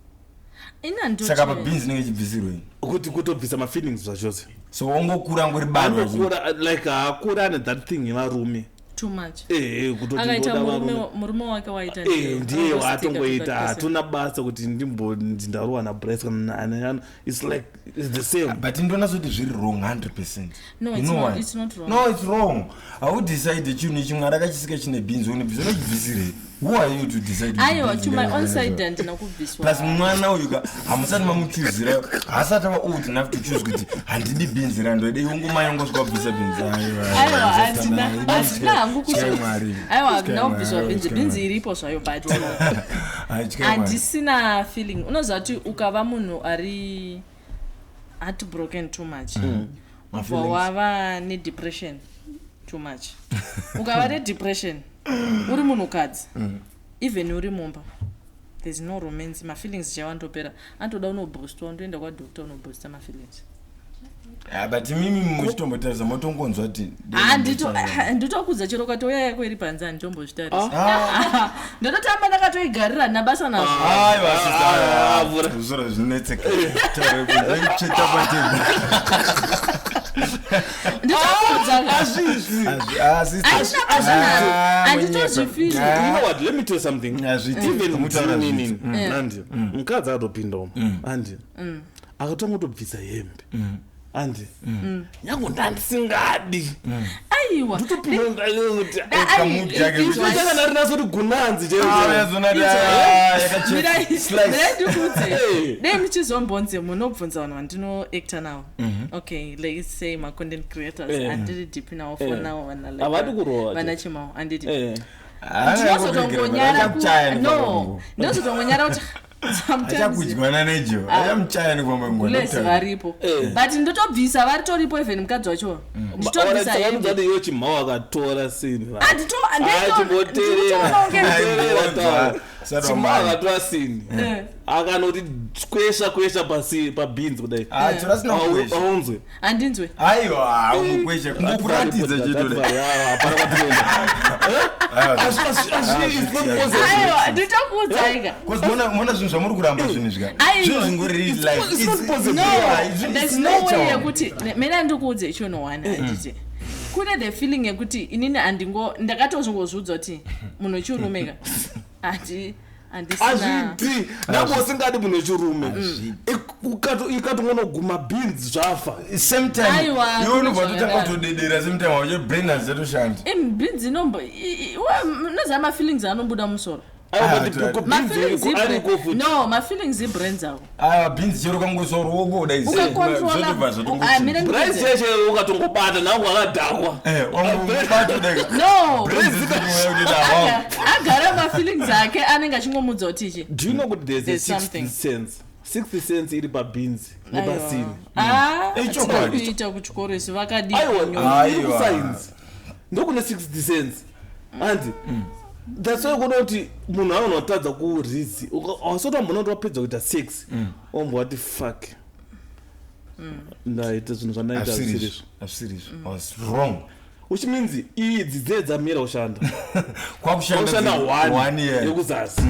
S1: Ini
S3: Saka
S1: handitochivi.
S3: pabhinzi inenge ichibvisirwei?
S2: Kuti kutobvisa mafeelings zvachose.
S3: So wongokura ngori barwa.
S2: Anokura like haakura ane that thing yevarume.
S1: Too much.
S2: Ehe, kutoti
S1: Akaita
S2: ndoda
S1: murume
S2: varume.
S1: murume wake waita
S2: Eh, ndiye
S1: anongostika
S2: waatongoita.
S1: to that person.
S2: Hatuna basa kuti ndimbo ndarowa naBryce kana nani, it's like it's the same.
S3: But ndonasoti zviri wrong 100%.
S1: No,
S3: You
S1: it's
S3: know
S1: not-
S3: why?
S1: it's not wrong.
S3: No, it's wrong. Haudecide chinhu ichi, Mwari akachisika chine bhinzi, unobvisa, unochibvisirei? Who are you to decide kuti
S1: Aiwa,
S3: bhinzi
S1: to my own
S3: ngarive
S1: side
S3: nazvo?
S1: handina kubviswa.
S3: Plus mwana uyu ka, hamusati mamuchuzira, haasati ava old enough to choose kuti handidi bhinzi randoida. Iwe ngomai ongosvika kubvisa bhinzi.
S1: Aiwa, handina hangu
S3: Mwari.
S1: Aiwa, handina kubviswa bhinzi. Bhinzi iripo zvayo, but handisina feeling. Unoziva kuti ukava munhu ari heartbroken too much, ubva wava nedepression too much. Ukava nedepression uri munhukadzi, even uri mumba, there's no romance, mafeelings chawandopera anotoda unobhoostwa, undoenda kwadoctor unoboosta mafeelings.
S3: Ah, but imimi muchitombotarisa motongonzwa kuti
S1: Handitokudza chero ukatouya yako iri panze, handitombozvitarisa. Ndototamba ndakatoigarira nabasa nazvo.
S3: Aiwa,
S2: Ah, vhura.
S3: zviro zvinetseka tsveta patebho.
S1: Nditokudza. Handina basa nazvo, handitozvifili.
S2: You know what, let me tell you something.
S3: Hazviti.
S2: Even
S3: Mutaura
S2: ndinini andi mukadzi akatopinda umo, andi akatanga kutobvisa hembe, andi nyange ndandisingadi
S1: Aiwa.
S2: ndotopinda kuti
S3: Kamujake.
S2: ndinochakana rinaso kuti gunanzi chaiyo.
S1: Mirai ndikudze, dei muchizombonze munobvunza vanhu vandinoacta navo. Okay, let's say macontent creators andiri deep nawo for now, vana like,
S2: Havadi kurova,
S1: vana Chimao, anditi
S2: Eh.
S1: ndinozotongonyara no, ndinozotongonyara kuti sometimes
S3: Achakudyiwana nejo, achamuchaya nekufamba.
S1: Gulesi varipo, but ndotobvisa varitoripo, even mukadzi wacho ndichitobvisa hembe.
S2: Alright, iwe Chimhau akatora sini.
S1: Handito- ndinotoona kunge-
S3: Sati
S2: Simba
S3: wamai.
S2: akatora sini akanoti kwesha kwesha pasi pabhinzi kudai.
S3: Ah, chero asina kukwesha.
S2: Aunzwe.
S1: Handinzwe.
S3: Aiwa, umukwesha kungokuratidza chete.
S1: Aiwa, nditokuudzaika.
S3: Mona zvinhu zvamuri kuramba zvinhu izvi ka.
S1: Aiwa.
S3: Zvinhu zvingori real life.
S2: It's not possible.
S1: No,
S3: Yeah,
S1: there's
S3: it's
S1: no way
S3: natural.
S1: yekuti mene andikuudze ichonowana handiti kune the feeling yekuti inini handingo ndakatozongozviudza kuti munhu wechirume ka handi handisina.
S2: Azviti nyange usingadi munhu wechirume, ikatongonoguma bhinzi zvafa.
S3: Same time
S1: Aiwa,
S3: iwe unobva
S1: kune
S3: totanga
S1: zvakadaro.
S3: kutodedera, same time wacho brain hazatoshandi.
S1: Bhinzi inombo unoziva mafeelings anobuda musoro.
S2: Aiwa,
S3: Ah,
S2: but
S3: totally.
S2: ko bhinzi ariko
S1: Mafeelings
S2: futi.
S1: no mafeelings ibrains ako.
S3: Aiwa, bhinzi chero kangoisa ruoko kudai
S1: Ukacontrola-
S3: zvotobva
S1: Ah, mina
S3: zvatongochinja.
S2: Brains
S1: ndikuudze.
S2: cheshe ukatongobata nangu akadhakwa.
S3: Eh, wangobata kudai.
S1: No.
S3: Brains dzinokuuya kuti da, wow.
S1: Agara mafeelings ake anenge achingomudza kuti ichi
S2: Do you know kuti there's a
S1: There's
S2: sixth
S1: something.
S2: sense? Sixth sense iri pabhinzi nepasini.
S1: Ah,
S3: Eh, chokwadi.
S1: kuita kuchikoro isu vakadii
S2: Aiwa.
S1: kunyora?
S2: Iri
S3: Aiwa.
S2: kuscience ndokune sixth sense andi that's why kuona kuti munhu anotadza kurizi wasoti wambona kuti wapedza kuita sex, ombwa wati, "Fuck, ndaita zvinhu zvandaita
S3: Hazvisirizvo,
S2: zvisiri."
S3: hazvisirizvo. I was wrong.
S2: Which means idzi dzee dzamira kushanda.
S3: Kwakushanda
S2: kushanda
S3: one
S2: one
S3: year.
S2: yekuzasi.